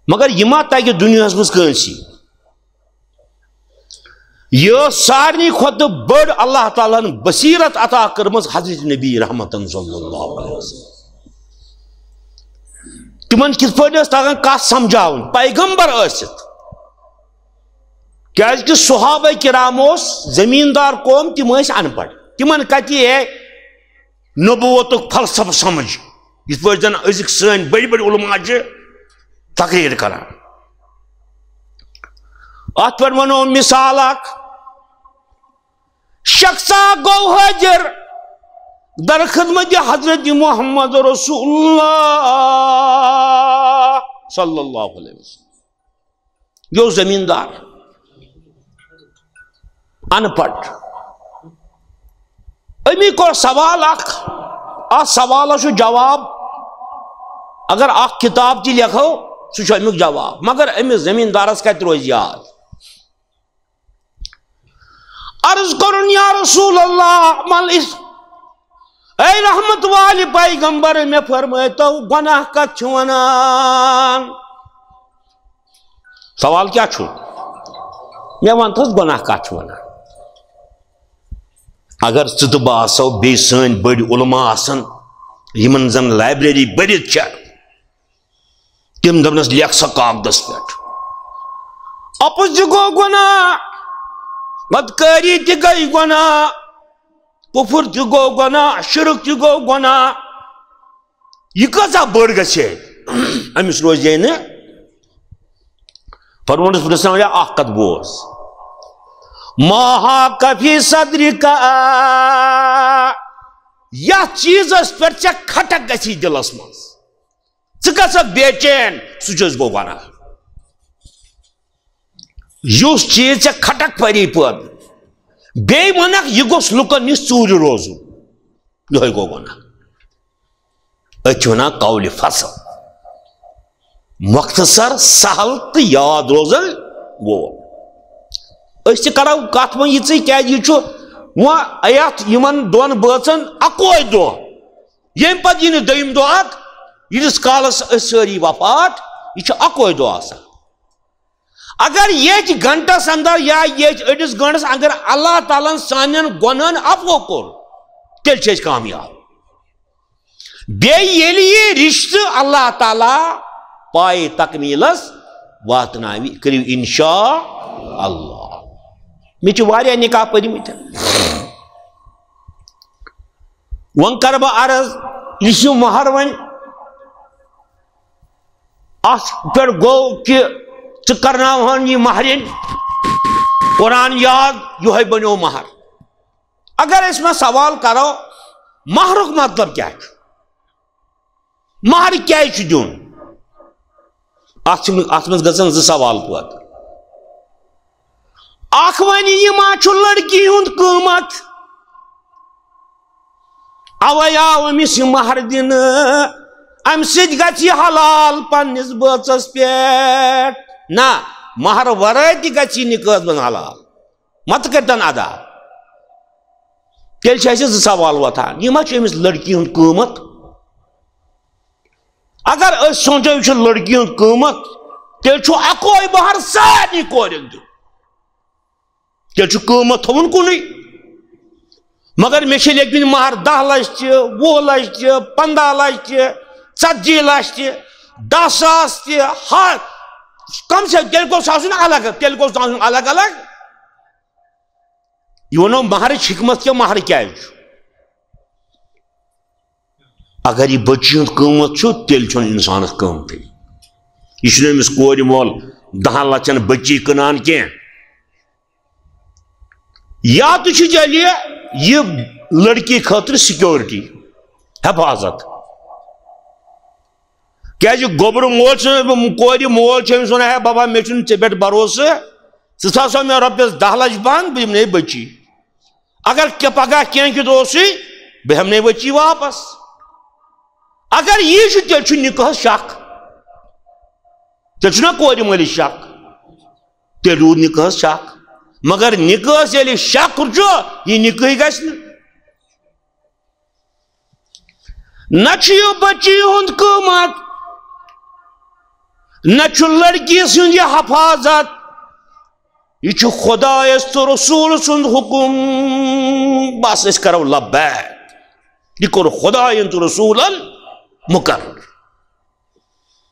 مگر یہِ ما تگہِ دُنیاہس منٛز کٲنٛسی۔ یہِ ٲس سارنٕے کھۄتہٕ بٔڑ اللہ تعالیٰ ہن بصیرت عطا کٔرمٕژ حضرت نبی رحمتن صلی اللہ علیہ وسلم۔ تِمن کِتھ پٲٹھۍ ٲس تگان کتھ سمجھاوٕنۍ، پیغمبر ٲسِتھ؟ کیازِ کہِ صحابہ کرام اوس زمیٖندار قوم، تِم ٲسۍ ان پڑھ، تِمن کتہِ یہِ نبوتُک فلسفہٕ سمجھ، یِتھ پٲٹھۍ زن أزِکۍ سٲنۍ بٔڑۍ بٔڑۍ علماء چھِ تقریر کران۔ اتھ پٮ۪ٹھ ونو مثال اکھ، شخصا گوٚو حٲضِر در خدمت حضرت محمد رسول اللہ صلی اللہ علیہ وسلم۔ یہِ اوس زمیٖندار، ان پڑھ۔ أمی کوٚر سوال اکھ، اتھ سوالس چھُ جواب۔ اگر اکھ کتاب تہِ لیکھو، سُہ چھُ امیُک جواب۔ مگر أمِس زمیٖندارس کتہِ روزِ یاد؟ عرض کوٚرُن، یا رسول اللہ، مل اس، اے رحمت والہِ پیغمبر، مےٚ فرمٲیتو، گۄناہ کتھ چھِ ونان؟ سوال کیٛاہ چھُ؟ مےٚ وَن تہٕ حظ، گۄناہ کَتھ چھُ وَنان؟ اگر ژٕ تہٕ بہٕ آسو، بیٚیہِ سٲنۍ بٔڑۍ علماء آسَن، یِمَن زَن library بٔرِتھ چھےٚ، تِم دَپنَس، "لیکھ سا کاغذَس پٮ۪ٹھ، اَپُز تہِ گوٚو گۄناہ، بدکٲری تہِ گٔے گۄناہ، کُفُر تہِ گوٚو گۄناہ، شِرک تہِ گوٚو گۄناہ۔" یہِ کۭژاہ بٔڑ گژھِ ہے؟ أمِس روزِ ہے نہٕ فرمونس پرژھناو یا اکھ کتھ بوز۔ ما حاک فی صدرک، یتھ چیزس پٮ۪ٹھ ژےٚ کھٹک گژھی دلس منٛز، ژٕ گژھکھ بے چین، سُہ چھُ، گوٚو گۄناہ۔ یُس چیز ژےٚ کھٹک پری پٲدٕ، بیٚیہِ ونکھ یہِ گوٚژھ لُکن نِش ژوٗرِ روزُن، یِہوٚے گوٚو گۄناہ۔ أتھۍ چھِ ونان قول فصل، مختصر، سہل تہٕ یاد روزن وول۔ أسۍ تہِ کرو کتھ وۄنۍ یِژٕے، کیازِ یہِ چھُ وۄنۍ یتھ یِمن دۄن بٲژن اکوے دۄہ، ییٚمہِ پتہٕ یی نہٕ دوٚیِم دۄہ اکھ، ییٖتِس کالس أسۍ سٲری وفات، یہِ چھُ اکوے دۄہ آسان۔ اگر ییٚتھۍ گھنٹس اندر یا ییٚتھۍ أڑِس گھنٹس اگر اللہ تعالیٰ ہن سانٮ۪ن گۄنہن عفو کوٚر، تیٚلہِ چھِ أسۍ کامیاب۔ بیٚیہِ ییٚلہِ یہِ رشتہٕ اللہ تعالیٰ پایہِ تکمیلس واتناوِ، کٔرِو انشاء اللہ۔ مےٚ چھِ واریاہ نکاح پٔرمٕتۍ۔ وۄنۍ کرٕ بہٕ عرض، یُس یہِ مہر وۄنۍ اتھ پٮ۪ٹھ گوٚو کہِ ژٕ کرناوہن یہِ مہرِنۍ قرآن یاد، یِہوٚے بنیو مہر۔ اگر أسۍ وۄنۍ سوال کرو، مہرُک مطلب کیٛاہ چھُ؟ مہر کیٛازِ چھُ دیُن؟ اتھ چھِ، اتھ منٛز گژھن زٕ سوال پٲدٕ۔ اکھ ونہِ، یہِ ما چھُ لڑکی ہُنٛد قۭمتھ؟ اوے آو أمِس یہِ مہر دِنہٕ، امہِ سۭتۍ گژھِ یہِ حلال پننِس بٲژس پٮ۪ٹھ۔ نہ، مہر ورٲے تہِ گژھِ یہِ نکاحس منٛز حلال۔ مت کٔرتن ادا۔ تیٚلہِ چھِ اَسہِ زٕ سوال وۄتھان، یہِ ما چھُ أمِس لڑکی ہُنٛد قۭمتھ؟ اگر أسۍ سونٛچو یہِ چھُ لڑکی ہُنٛد قۭمتھ، تیٚلہِ چھُ اکوے مہر سارنٕے کورٮ۪ن دیُن۔ تیٚلہِ چھُ قۭمتھ تھاوُن کُنُے۔ مگر مےٚ چھِ لیکھمٕتۍ مہر دَہ لَچھ تہِ، وُہ لَچھ تہِ، پنٛداہ لَچھ تہِ، ژتجی لَچھ تہِ، دَہ ساس تہِ، ہَتھ، کم سے کم تیٚلہِ گوٚژھ آسُن الگ، تیٚلہِ گوٚژھ آسُن الگ الگ۔ یہِ وَنو مہرٕچ حکمت کیٛاہ، مہر کیٛازِ چھُ؟ اگر یہِ بٔچی ہُنٛد قۭمتھ چھُ، تیٚلہِ چھُنہٕ اِنسانَس قۭمتھٕے۔ یہِ چھُنہٕ أمِس کورِ مول دَہَن لَچھَن بٔچی کٕنان کینٛہہ۔ یا تہِ چھُ تیٚلہِ یہِ لڑکی خٲطرٕ سیکیورٹی، حفاظت۔ کیٛازِ گوٚبرٕ مول چھُ، کورِ مول چھُ أمِس وَنان، "ہے بابا، مےٚ چھُنہٕ ژےٚ پٮ۪ٹھ بھروسہٕ، ژٕ تھاو سا مےٚ رۄپیَس دَہ لَچھ بنٛد، بہٕ دِمہٕ نَے بٔچی۔ اگر کینٛہہ پگاہ کینٛہہ کیُتھ اوسُے، بہٕ ہٮ۪مہٕ نَے بٔچی واپس۔" اگر یی چھُ، تیٚلہِ چھُ نکاحس شک، تیٚلہِ چھُنہ کورِ مٲلِس شک، تیٚلہِ روٗد نکاحس شک۔ مگر نکاحس ییٚلہِ شک چھُ، یہِ نکاحٕے گژھِ نہٕ۔ نہ چھُ یہِ بٔچی ہُنٛد قۭمتھ، نہ چھُ لڑکی سُنٛد یہِ حفاظت، یہِ چھُ خدایس تہٕ رسول سُنٛد حکم۔ بس، أسۍ کرو لبیک، یہِ کوٚر خدایَن تہٕ رسولن مقرر۔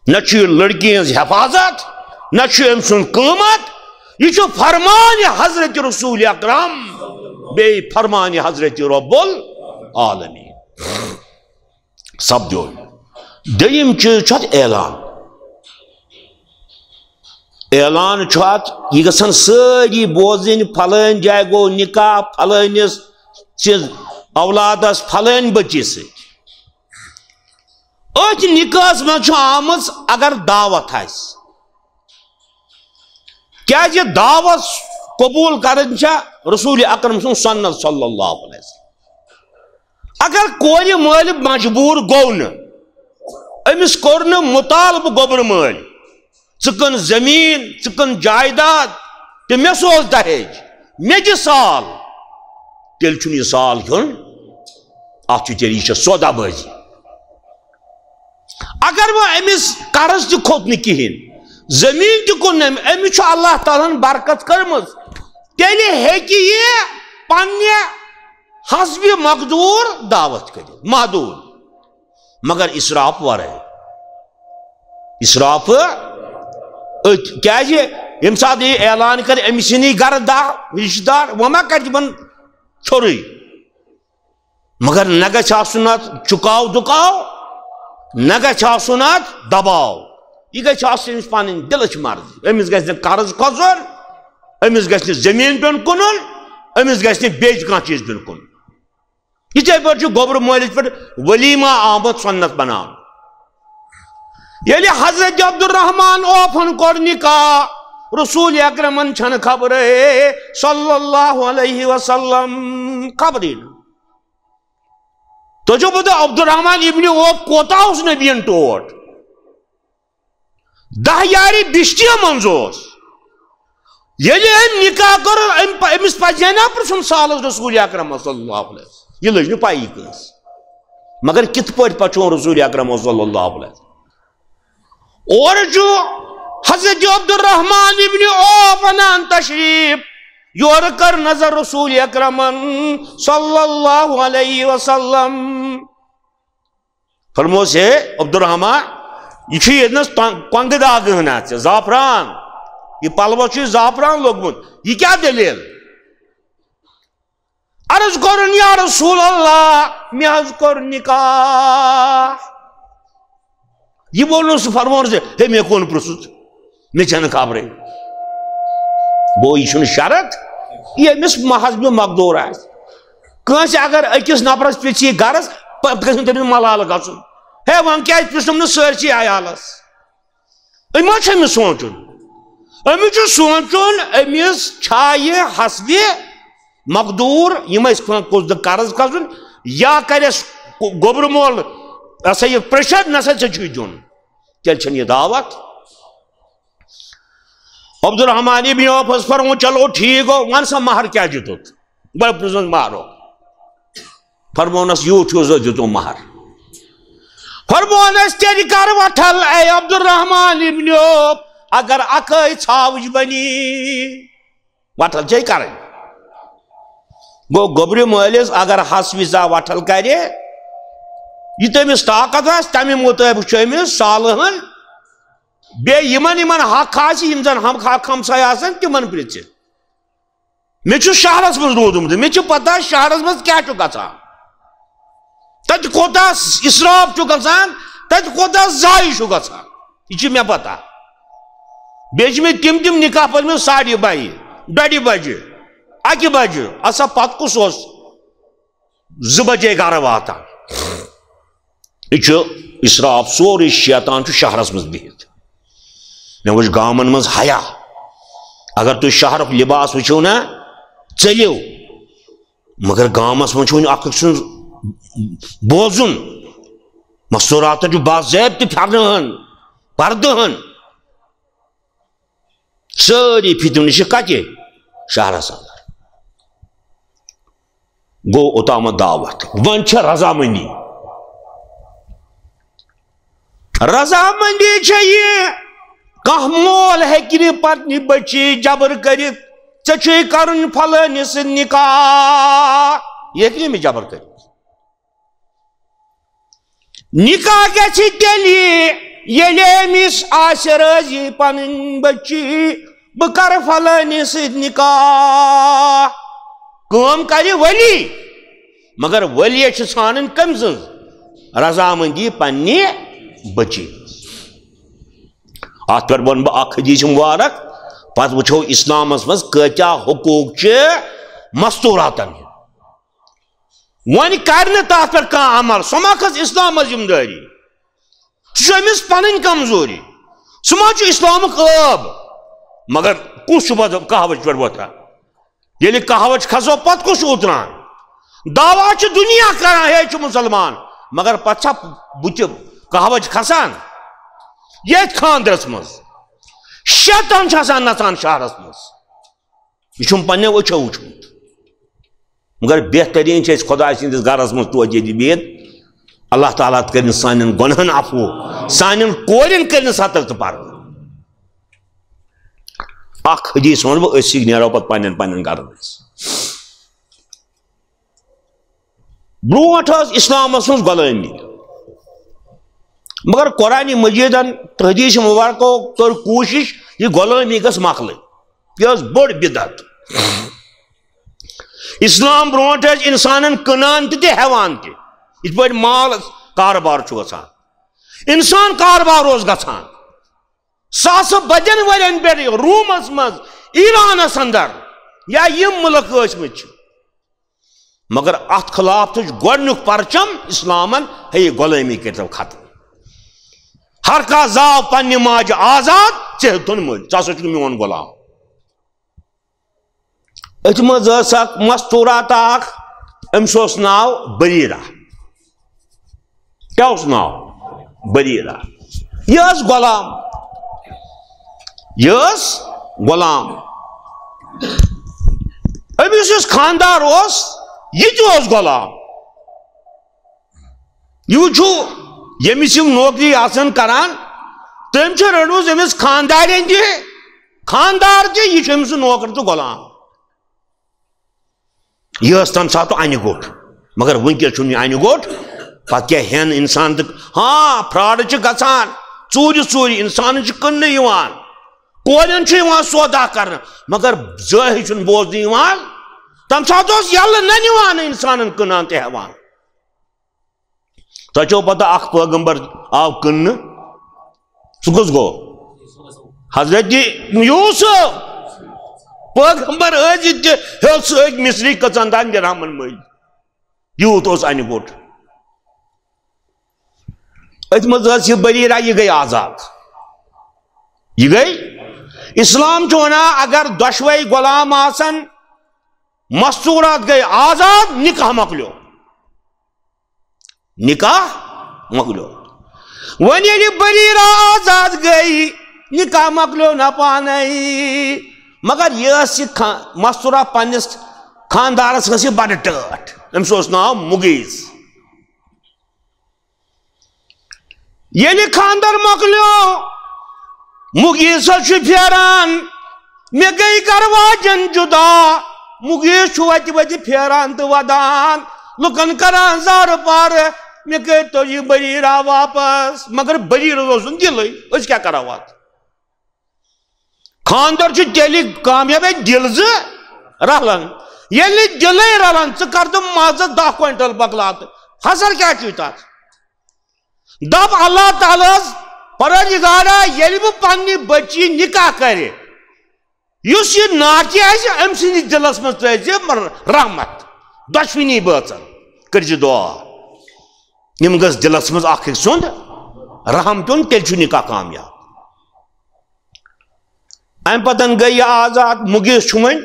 نہ چھُ یہِ لڑکی ہٕنٛز حفاظت، نہ چھُ أمۍ سُنٛد قۭمتھ، یہِ چھُ فرمان حضرت رسول اکرم، بیٚیہِ فرمان حضرت رب العالمین۔ سپدیو۔ دوٚیِم چیٖز چھُ اَتھ اعلان۔ اعلان چھُ اَتھ، یہِ گژھن سٲری بوزٕنۍ، پھلٲنۍ جایہِ گوٚو نکاح، پھلٲنِس چھِ اولادس پھلٲنۍ بٔچی سۭتۍ۔ أتھۍ نکاحس منٛز چھُ آمٕژ اگر دعوت آسہِ، کیازِ دعوت قبول کرٕنۍ چھےٚ رسول اکرم سٕنٛز سنت صلی اللہ علیہ وسلم۔ اگر کورِ مٲلۍ مجبوٗر گوٚو نہٕ، أمِس کوٚر نہٕ مطالبہٕ گوٚبرٕ مٲلۍ، "ژٕ کٕن زٔمیٖن، ژٕ کٕن جایداد، تہٕ مےٚ سوز دہیج، مےٚ دِ سال"، تیٚلہِ چھُنہٕ یہِ سال کھیوٚن۔ اَتھ چھُ تیٚلہِ، یہِ چھےٚ سودا بٲزی۔ اگر وۄنۍ أمِس قرض تہِ کھوٚت نہٕ کِہیٖنۍ، زٔمیٖن تہِ کُن نہٕ أمۍ، أمِس چھُ اللہ تعالیٰ ہن برکت کٔرمٕژ، تیٚلہِ ہیٚکہِ یہِ پننہِ حسبِ مقدوٗر دعوت کٔرِتھ، محدوٗد، مگر اسراف ورٲے۔ اسراف أتھۍ، کیازِ ییٚمہِ ساتہٕ یہِ اعلان کرِ، أمِس یِنٕے گرٕ دہ رشتہٕ دار، وۄنۍ ما کرِ تِمن ژھوٚرُے؟ مگر نہ گژھِ آسُن اتھ چُکاو دُکاو، نہ گژھِ آسُن اتھ دباو۔ یہِ گژھِ آسٕنۍ أمِس پنٕنۍ دِلٕچ مرضی۔ أمِس گژھِ نہٕ قرض کھسُن، أمِس گژھِ نہٕ زٔمیٖن پیوٚن کٕنُن، أمِس گژھِ نہٕ بیٚیہِ کانٛہہ چیٖز پیوٚن کٕنُن۔ یِتھَے پٲٹھۍ چھُ گوٚبرٕ مٲلِس پٮ۪ٹھ ؤلیٖما آمُت سُنت بناونہٕ۔ ییٚلہِ حضرت عبدالرحمان اوفن کوٚر نکاح، رسول اکرمن چھنہٕ خبرٕے صلی اللہ علیہ وسلم، خبرٕے نہٕ۔ تُہۍ چھِو پتہ عبدالرحمان ابن عوف کوتاہ اوس نبیَن ٹوٹھ؟ دَہ یارِ بِشتیو منٛز اوس۔ ییٚلہِ أمۍ نکاح کوٚر، أمۍ پ-، أمِس پزِ ہا نا پرٛژھُن سالس رسول اکرم صلی اللہ علیہ وسلم؟ یہِ لٔج نہٕ پَیی کٲنٛسہِ۔ مگر کِتھ پٲٹھۍ پَژھیوٚن رسول اکرم صلی اللہ علیہ وسلم؟ اورٕ چھُ حضرت عبدالرحمان ابن عوف اَنان تشریٖف، یورٕ کٔر نظر رسول اکرمن صلی اللہ علیہ وسلم۔ فرموس، ہے عبدالرحمان، یہِ چھُ ییٚتنَس تۄن-، کۄنٛگہٕ داغہٕ ہنا ژےٚ، زعفران، یہِ پلوَس چھُ زعفران لوٚگمُت، یہِ کیٛاہ دٔلیٖل؟ عرض کوٚرُن، یا رسول اللہ، مےٚ حظ کوٚر نکاح۔ یہِ ووٚن نہٕ سُہ فرموس زِ، ہے، مےٚ کون پرٛژھُتھ؟ مےٚ چھَنہٕ خبرٕے۔ گوٚو، یہِ چھُنہٕ شرط، یہِ أمِس محض مےٚ مقدوٗر آسہِ۔ کٲنٛسہِ اگر أکِس نفرَس پرٛژھِ یہِ غرض، پَتہٕ گژھِ نہٕ تٔمِس ملالہٕ گژھُن۔ ہے، وۄنۍ کیٛازِ پرٛژھُم نہٕ سٲرسٕے عیالَس؟ أمۍ ما چھُ أمِس سونٛچُن؟ أمِس چھُ سونٛچُن، أمِس چھا یہِ حسبِ مقدوٗر، یِم ٲسۍ کھۄ-، کُس دِ قرض کھسُن، یا کرٮ۪س گوٚبرٕ مول، یہِ ہسا یہِ pressure، نہ سا ژےٚ چھُے دیُن۔ تیٚلہِ چھَنہٕ یہِ دعوت۔ عبدالرحمان ابن عوفس فرموو، چلو ٹھیٖک گوٚو، وَن سا مہر کیٛاہ دیُتُتھ؟ گۄڈٕ پرٛژھُن مہرُک۔ فرمونس، یوٗت ہیوٗ زٕ دیُتُم مہر۔ فرمونس، تیٚلہِ کر وٹھل اے عبدالرحمان ابن عوف، اگر اکٲے ژھاوٕج بنی، وٹھل چھے کرٕنۍ۔ گوٚو، گوٚبرِ مٲلِس اگر ہس وِزا وٹھل کرِ، یہِ تٔمِس طاقت آسہِ، تمہِ مطٲبق چھُ أمِس صالحن بیٚیہِ یِمن، یِمن حق آسہِ، یِم زن ہم-، حق ہمسایہِ آسن، تِمن پرژھِ۔ مےٚ چھُ شہرس منٛز روٗدمُت، مےٚ چھِ پتہ شہرس منٛز کیٛاہ چھُ گژھان، تتہِ کوٗتاہ اسراف چھُ گژھان، تتہِ کوٗتاہ ضایع چھُ گژھان، یہِ چھِ مےٚ پتہ۔ بیٚیہِ چھِ مےٚ تِم تِم نکاح پٔرمٕتۍ ساڑِ بَہہِ، ڈۄڈِ بجہِ، اکہِ بجہِ۔ اچھا، پتہٕ کُس اوس زٕ بجے گرٕ واتان؟ یہِ چھُ اسراف، سورُے شیطان چھُ شہرس منٛز بِہِتھ۔ مےٚ وٕچھ گامن منٛز حیا۔ اگر تُہۍ شہرُک لباس وٕچھِو نا، ژٔلِو۔ مگر گامس منٛز چھُ وۄنۍ اکھ أکۍ سُنٛد بوزُن۔ مستوراتن چھُ باضٲبطہٕ پھٮ۪رنہٕ ہن، پردٕ ہن۔ سٲری فتنہٕ چھِ کتہِ؟ شہرس اندر۔ گوٚو اوٚتامتھ دعوت، وۄنۍ چھِ رضامندی۔ رضامندی چھےٚ یہِ، کانٛہہ مول ہیٚکہِ نہٕ پننہِ بچی جبر کٔرِتھ، ژےٚ چھُے کرُن فلٲنِس سۭتۍ نکاح، یہِ ہیٚکہِ نہٕ أمِس جبر کٔرِتھ۔ نکاح گژھِ تیٚلہِ، ییٚلہِ أمِس آسہِ رٲضی پنٕنۍ بچی، بہٕ کرٕ فلٲنِس سۭتۍ نکاح۔ کٲم کرِ ولی، مگر ولی چھِ ژھانڈٕنۍ کٔمۍ سٕنٛز؟ رضامندی پننہِ بچی۔ اتھ پٮ۪ٹھ ونہٕ بہٕ اکھ حدیث مبارک، پتہٕ وٕچھو اسلامس منٛز کۭتیاہ حقوق چھِ مستوراتن ہٕنٛدۍ۔ وۄنۍ کرِ نہٕ تتھ پٮ۪ٹھ کانٛہہ عمل، سۄ ما کھٔژ اسلامس ذمہٕ دٲری؟ سُہ چھُ أمِس پنٕنۍ کمزوری، سُہ ما چھُ اسلامُک عٲب؟ مگر کُس چھُ پتہٕ قہوٕچ پٮ۪ٹھ وۄتھان؟ ییٚلہِ قہوٕچ کھسو، پتہٕ کُس چھُ اوتران؟ دعویٰ چھُ دُنیا کران، ہے چھُ مسلمان، مگر پتہٕ چھا بُتھِ قہوٕچ کھسان؟ ییٚتھۍ خاندرس منٛز شیطان چھُ آسان نژان شہرس منٛز۔ یہِ چھُم پننیو أچھو وُچھمُت۔ مگر بہتریٖن چھِ أسۍ خۄداے سٕنٛدِس گرس منٛز توتہِ ییٚتہِ بِہِتھ۔ اللہ تعالیٰ کٔرِن سانٮ۪ن گۄنہن عفو، سانٮ۪ن کورٮ۪ن کٔرِن ستر تہٕ پردٕ۔ اکھ حدیث وَنہٕ بہٕ، أسۍ سۭتۍ نیرو پتہٕ پننٮ۪ن پننٮ۪ن گرن أسۍ۔ برونٹھ ٲس اسلامس منٛز غلٲمی، مگر قرآن مجیدن تہٕ حدیث مبارکو کٔر کوٗشش یہِ غلٲمی گٔژھ مۄکلٕنۍ۔ یہِ ٲس بٔڑ بدعت۔ اسلام برونٹھ ٲسۍ انسانن کٕنان تہِ تہٕ ہٮ۪وان تہِ، یِتھ پٲٹھۍ مال کارٕبار چھُ گژھان۔ انسان کارٕبار اوس گژھان، ساسہٕ بدٮ۪ن ؤرین پٮ۪ٹھ رومس منٛز، ایرانس اندر، یا یِم مُلک ٲسۍ مٕتۍ چھِ۔ مگر اتھ خلاف تُج گۄڈنیُک پرچم اسلامن، ہے، یہِ غلٲمی کٔرۍتو ختم۔ ہر کانٛہہ زاو پننہِ ماجہِ آزاد، ژےٚ ہیوٚتُن مٔلۍ، ژٕ ہسا چھُکھ میون غلام۔ أتھۍ منٛز ٲس اکھ مستورات اکھ، أمِس اوس ناو بریرہ۔ کیٛاہ اوس ناو؟ بریرہ۔ یہِ ٲس غلام، یہِ ٲس غلام۔ أمِس یُس خاندار اوس، یہِ تہِ اوس غلام۔ یہِ وٕچھِو، ییٚمِس یِم نوکری آسن کران، تٔمۍ چھِ رٔٹمٕژ أمِس خاندارٮ۪ن تہِ، خاندار تہِ، یہِ چھُ أمِس نوکر تہٕ غلام۔ یہِ ٲس تَمہِ ساتہٕ اَنہِ گوٚٹ، مگر وٕنکیٚس چھُنہٕ یہِ اَنہِ گوٚٹ۔ پَتہٕ کیٛاہ ہٮ۪ن اِنسان تہٕ، ہاں، فراڈ چھِ گژھان، ژوٗرِ ژوٗرِ اِنسان چھِ کٕننہٕ یِوان، کورٮ۪ن چھُ یِوان سودا کرنہٕ، مگر زٲہِد چھُنہٕ بوزنہٕ یِوان۔ تَمہِ ساتہٕ اوس یَلہٕ نہ نِوان اِنسانَن کٕنان تہٕ ہٮ۪وان۔ تۄہہِ چھو پتہ، اکھ پیغمبر آو کٕننہٕ۔ سُہ کُس گوٚو؟ حضرت یوسف۔ پیغمبر ٲسِتھ تہِ ہیوٚت سُہ أکۍ مصری کٔژن تام درہمن مٔلۍ۔ یوٗت اوس انہِ گوٚٹ۔ أتھۍ منٛز ٲس یہِ بریرہ، یہِ گٔے آزاد۔ یہِ گٔے، اسلام چھُ ونان، اگر دۄشوے غلام آسن، مستورات گٔے آزاد، نکاح مۄکلیو۔ نکاح مۄکلیو۔ وۄنۍ ییٚلہِ بریرہ آزاد گٔے، نکاح مۄکلیو نہ پانے۔ مگر یہِ ٲس یہِ خا-، مستورہ پننِس خاندارس ٲس یہِ بڑٕ ٹٲٹھ۔ أمِس اوس ناو مُغیث۔ ییٚلہِ خاندر مۄکلیو، مُغیثس چھُ پھیران، مےٚ گٔے گرٕ واجٮ۪ن جُدا۔ مُغیث چھُ وتہِ وتہِ پھیران تہٕ ودان، لُکن کران زارٕ پارٕ، مےٚ کٔرۍتو یہِ بریرہ واپس۔ مگر بریرس اوس نہٕ دِلٕے، أسۍ کیٛاہ کرو اتھ؟ خاندر چھُ تیٚلہِ کامیاب، ییٚلہِ دِل زٕ رلن۔ ییٚلہِ نہٕ دِلٕے رلن، ژٕ کر تہٕ مازس دَہ کوینٹل بکلاتہٕ، فصل کیٛاہ چھُے تتھ؟ دپ اللہ تعالیٰ ہس، پروردگارا، ییٚلہِ بہٕ پننہِ بچی نکاح کرِ، یُس یہِ ناتی آسہِ، أمۍ سٕنٛدِس دِلس منٛز ترٲوزِ رحمت، دۄشوٕنی بٲژن کٔرزِ دعا۔ یِم گٔژھ دِلس منٛز اکھ أکۍ سُنٛد رحم پیوٚن، تیٚلہِ چھُ نکاح کامیاب۔ امہِ پتن گٔے یہِ آزاد، مُغیث چھُ وۄنۍ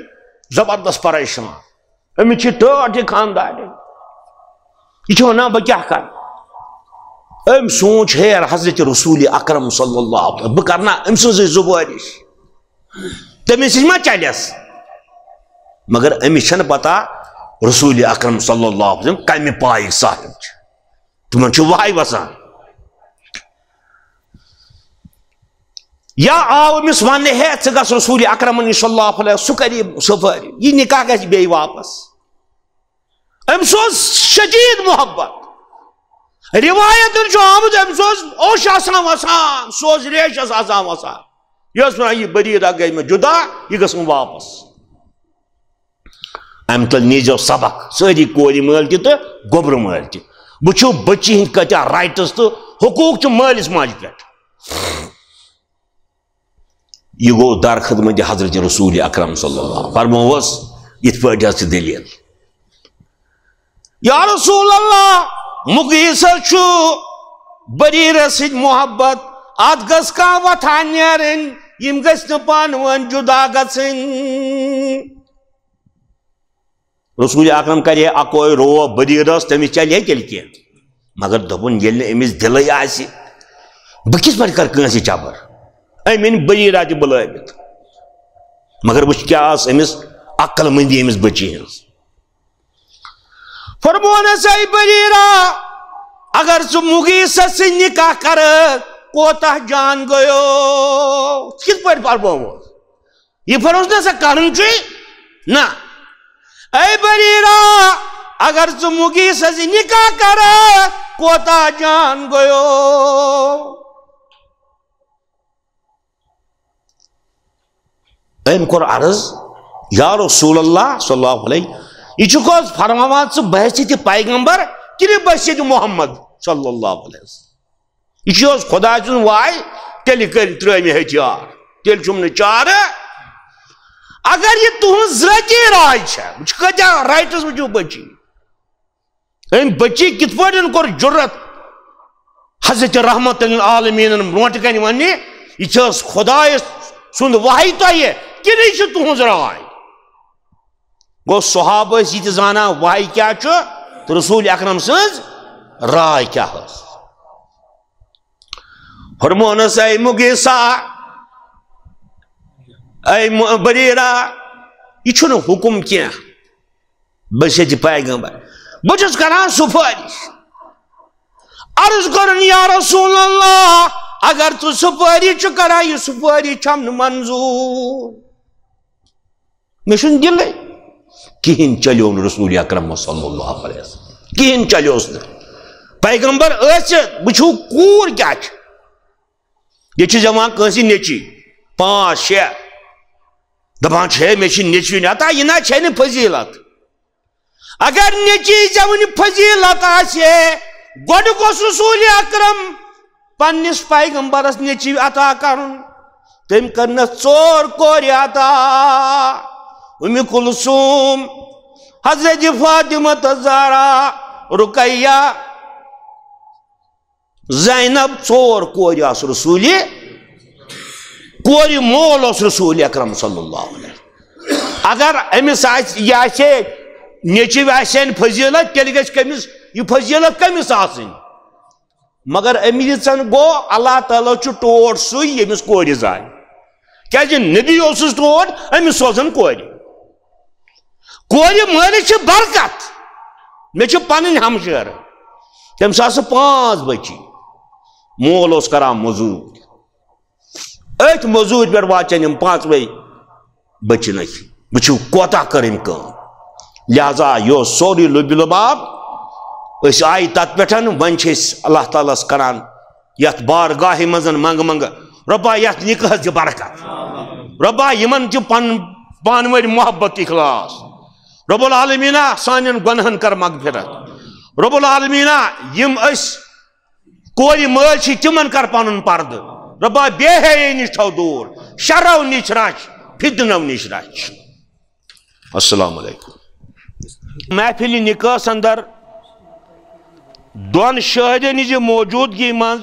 زبردست پریشان۔ أمِس چھِ ٹٲٹھ یہِ خاندارٕنۍ۔ یہِ چھُ وَنان، "بہٕ کیٛاہ کَرٕ؟" أمۍ سوٗنٛچ، "ہے، حضرت رسول اکرم صلی اللہ علیہ وسلم، بہٕ کَرٕ نا أمۍ سٕنٛزٕے زُبٲرِش؟ تٔمِس نِش ما چَلٮ۪س؟" مگر أمِس چھَنہٕ پَتہ رسول اکرم صلی اللہ علیہ وسلم کَمہِ پایِکۍ صاحب چھِ۔ تِمَن چھُ وَہَے وَسان۔ یا آو أمِس وننہٕ، "ہے، ژٕ گژھ رسول اکرمن نِش صلی اللہ علیہ وسلم، سُہ کرِ سفٲرِش، یہِ نکاح گژھِ بیٚیہِ واپس۔" أمِس اوس شدید محبت۔ روایتن چھُ آمُت، أمِس اوس اوٚش آسان وسان، سُہ اوس ریشس آسان وسان۔ یہِ ٲس ونان، "یہِ بریرہ گٔے مےٚ جدا، یہِ گٔژھٕم واپس۔" امہِ تل نیٖزیو سبق، سٲری کورِ مٲلۍ تہِ تہٕ گوٚبرٕ مٲلۍ تہِ۔ وٕچھِو، بچی ہٕنٛدۍ کۭتیاہ rights تہٕ حقوٗق چھِ مٲلِس ماجہِ پٮ۪ٹھ۔ یہِ گوٚو در خدمت حضرت رسول اکرم صلی اللہ علیہ وسلم۔ فرمووس، یِتھ پٲٹھۍ حظ چھِ دٔلیٖل۔ یا رسول اللہ، مُغیثس چھُ بریرس سۭتۍ محبت، اتھ گٔژھ کانٛہہ وتھا نیرٕنۍ، یِم گٔژھۍ نہٕ پانہٕ ؤنۍ جدا گژھٕنۍ۔ رسول اکرم کرے اکوے روب بریرس، تٔمِس چلے تیٚلہِ کینٛہہ۔ مگر دوٚپُن، ییٚلہِ نہٕ أمِس دِلٕے آسہِ، بہٕ کِتھ پٲٹھۍ کرٕ کٲنٛسہِ جبر؟ أمۍ أنۍ بریرہ تہِ بُلٲوِتھ۔ مگر وٕچھ، کیٛاہ ٲس أمِس عقل مندی أمِس بٔچی ہٕنٛز۔ فرمونس، "اے بریرہ، اگر ژٕ مُغیثس سۭتۍ نکاح کرکھ، کوتاہ جان گوٚو؟" کِتھ پٲٹھۍ فرمووُس؟ یہِ فرمووُس نہ ژےٚ کرُن چھُے؟ نہ۔ "اے بریرہ، اگر ژٕ مُغیثس سۭتۍ نکاح کرکھ، کوتاہ جان گوٚو؟" أمۍ کوٚر عرض، "یا رسول اللہ صلی اللہ علیہ، یہِ چھُکھ حظ فرماوان ژٕ بحیثیت پیغمبر کِنہٕ بحیثیت محمد صلی اللہ علیہ وسلم؟ یہِ چھُ حظ خۄداے سُنٛد واے تیٚلہِ کٔرۍ ترٲوۍ مےٚ ہتھیار، تیٚلہِ چھُم نہٕ چارٕ۔ اگر یہِ تُہنٛز ذٲتی راے چھےٚ، وٕچھ کٲتیٛاہ rights وٕچھِو بچی۔ أمۍ بچی کِتھ پٲٹھۍ کوٚر جُرت حضرت رحمت للعالمینن برونٛٹھ کنہِ وننہِ، یہِ چھا خدایس سُنٛد وحی تۄہہِ کِنہٕ یہِ چھِ تُہنٛز راے؟ گوٚو صحابہٕ ٲسۍ یہِ تہِ زانان وحی کیٛاہ چھُ تہٕ رسول اکرم سٕنٛز راے کیٛاہ ٲس۔ فرمونس، اے مغیثہ، اے م-، بریرہ، یہِ چھُنہٕ حُکُم کینٛہہ۔ بہٕ چھُس ییٚتہِ پیغمبر، بہٕ چھُس کران سُفٲرِش۔ عرض کوٚرُن، یا رسول اللہ، اگر ژٕ سُفٲرِش چھُ کران، یہِ سُفٲرِش چھَم نہٕ منظوٗر۔ مےٚ چھُنہٕ دِلٕے۔ کِہیٖنۍ چلیو نہٕ رسول اکرم صلی اللہ علیہ وسلم، کِہیٖنۍ چلیوس نہٕ۔ پیغمبر ٲسِتھ وٕچھِو کوٗر کیٛاہ چھِ۔ ییٚتہِ چھِ زٮ۪وان کٲنٛسہِ نیٚچی، پانٛژھ، شےٚ، دَپان چھِ، "ہے، مےٚ چھِ نیٚچوِنۍ عطا، یہِ نہ چھےٚ نہٕ فضیٖلت۔" اگر نیٚچی زٮ۪وٕنۍ فضیٖلت آسہِ ہے، گۄڈٕ گوٚژھ رسول اکرم پننِس پیغمبرس نیٚچوۍ عطا کرُن۔ تٔمۍ کٔرنس ژور کورِ عطا، اُمہِ کلثوم، حضرت فاطمہ تہٕ زہرا، رقیہ، زینب، ژور کورِ آسہٕ رسوٗلِ، کورِ مول اوس رسوٗلِ اکرم صلی اللہ علیہ وسلم۔ اگر أمِس آسہِ، یہِ آسہِ ہے نیٚچوۍ آسہِ ہن فضیٖلت، تیٚلہِ گژھِ کٔمِس یہِ فضیٖلت کٔمِس آسٕنۍ؟ مگر أمۍ ییٖژن گوٚو، اللہ تعالیٰ چھُ ٹوٹھ سُے ییٚمِس کورِ زایہِ۔ کیازِ نبی اوسُس ٹوٹھ، أمِس سوزن کورِ۔ کورِ مٲلِس چھِ برکت۔ مےٚ چھِ پنٕنۍ ہمشیرٕ، تٔمِس آسہٕ پانٛژھ بچی۔ مول اوس کران مٔزوٗرۍ، أتھۍ مٔزوٗرۍ پٮ۪ٹھ واژن یِم پانٛژوے بچہِ نہٕ۔ وٕچھِو کوتاہ کٔر أمۍ کٲم۔ لہذا یہِ اوس سورُے لُبہِ لُباب۔ أسۍ آیہِ تتھ پٮ۪ٹھ، وۄنۍ چھِ أسۍ اللہ تعالیٰ ہس کران یتھ بارگاہہِ منٛز منٛگہٕ منٛگہٕ، "رۄبا، یتھ نکاحس دِ برکت۔ رۄبا، یِمن دِ پن-، پانہٕ ؤنۍ محبت، اخلاص۔ رب العالمینا، سانٮ۪ن گۄنہن کر مغفرت۔ رب العالمینا، یِم أسۍ کورِ مٲلۍ چھِ، تِمن کر پنُن پردٕ۔ رۄبا، بے حیٲیی نِش تھاو دوٗر، شرو نِش رچھ، فتنو نِش رچھ۔" السلام علیکم۔ محفل نکاحس اندر دۄن شٲہدن ہٕنٛزِ موجودگی منٛز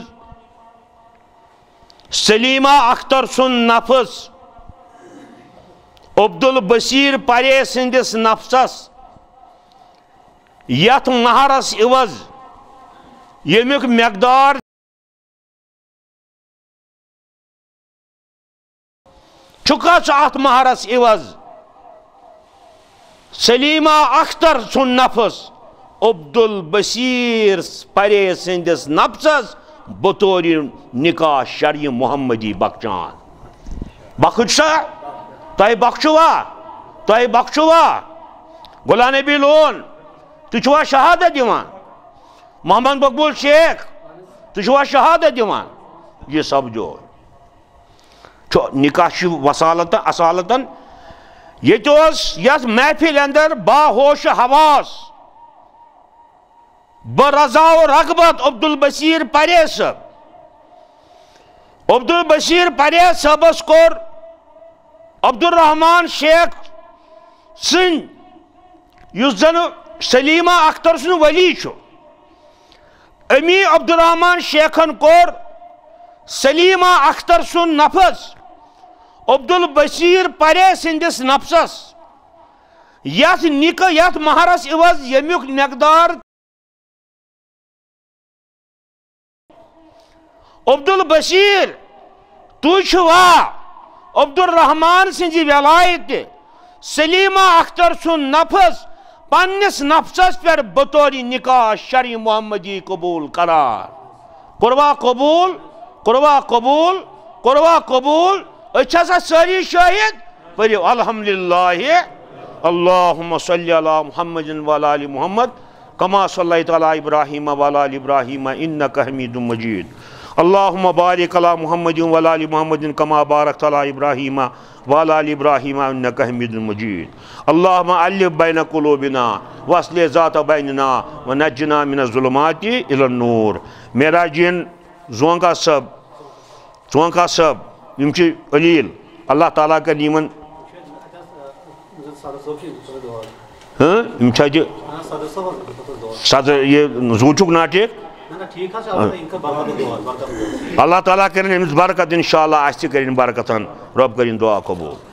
سلیمہ اختر سُنٛد نفس عبدالبصیر پرے سٕنٛدِس نفسس یتھ مہرس عوض، ییٚمیُک مقدار چھُکھ ژٕ اتھ مہرس عوض؟ سلیمہ اختر سُنٛد نفس عبدالبصیر پرے سٕنٛدِس نفسس بطور نکاح شرعی محمدی بخشان۔ بخش سا؟ تۄہہِ بخشوا؟ تۄہہِ بخشوا؟ غلام نبی لون، تُہۍ چھِوا شہادت دِوان؟ محمد مقبول شیخ، تُہۍ چھِوا شہادت دِوان؟ یہِ سپدیو۔ چھُ نکاح چھُ وسالتن، اصالتن۔ ییٚتہِ اوس یتھ محفل اندر باہوش حواس، بہ رضا و رغبت عبدالبصیر پرے صٲب۔ عبدالبصیر پرے صٲبس کوٚر عبدالرحمان شیخ سٕنٛدۍ، یُس زن سلیمہ اختر سُنٛد ولی چھُ، امی عبدالرحمان شیخن کوٚر سلیمہ اختر سُنٛد نفس عبدالبصیر پرے سٕنٛدِس نفسس یتھ نکاح، یتھ مہرس عوض، ییٚمیُک مقدار عبدالبصیر، تُہۍ چھِوا عبدالرحمان سٕنٛزِ ولایتہِ سلیمہ اختر سُنٛد نفس پننِس نفسس پٮ۪ٹھ بطور نکاح شرعی محمدی قبول کران؟ کوٚروا قبول؟ کوٚروا قبول؟ کوٚروا قبول؟ أسۍ چھا سا سٲری شٲہِد؟ پٔرِو الحمدللہ، اللہم صلی علی محمد وعلی آل محمد، کما صلیت علی ابراہیم وعلی آل ابراہیم انک حمید مجید۔ اللہم بارک علی محمد وعلی آل محمد کما بارکت علی ابراہیم وعلی آل ابراہیم انک حمید مجید۔ اللہم الف بین قلوبنا واصلح ذات بیننا ونجنا من الظلمات الی النور۔ معراجین زونگا صٲب، چونکہ صٲب، یِم چھِ علیل۔ اللہ تعالیٰ کَرِ یِمَن، ہاں، یِم چھِ اَتہِ صدر، یہِ زوٗ چھُکھ نا ٹھیٖک؟ اللہ تعالیٰ کَرِن أمِس برکت، اِنشاءاللہ آسہِ تہِ کَرِن برکتَن۔ رۄب کَرِن دُعا قبوٗل۔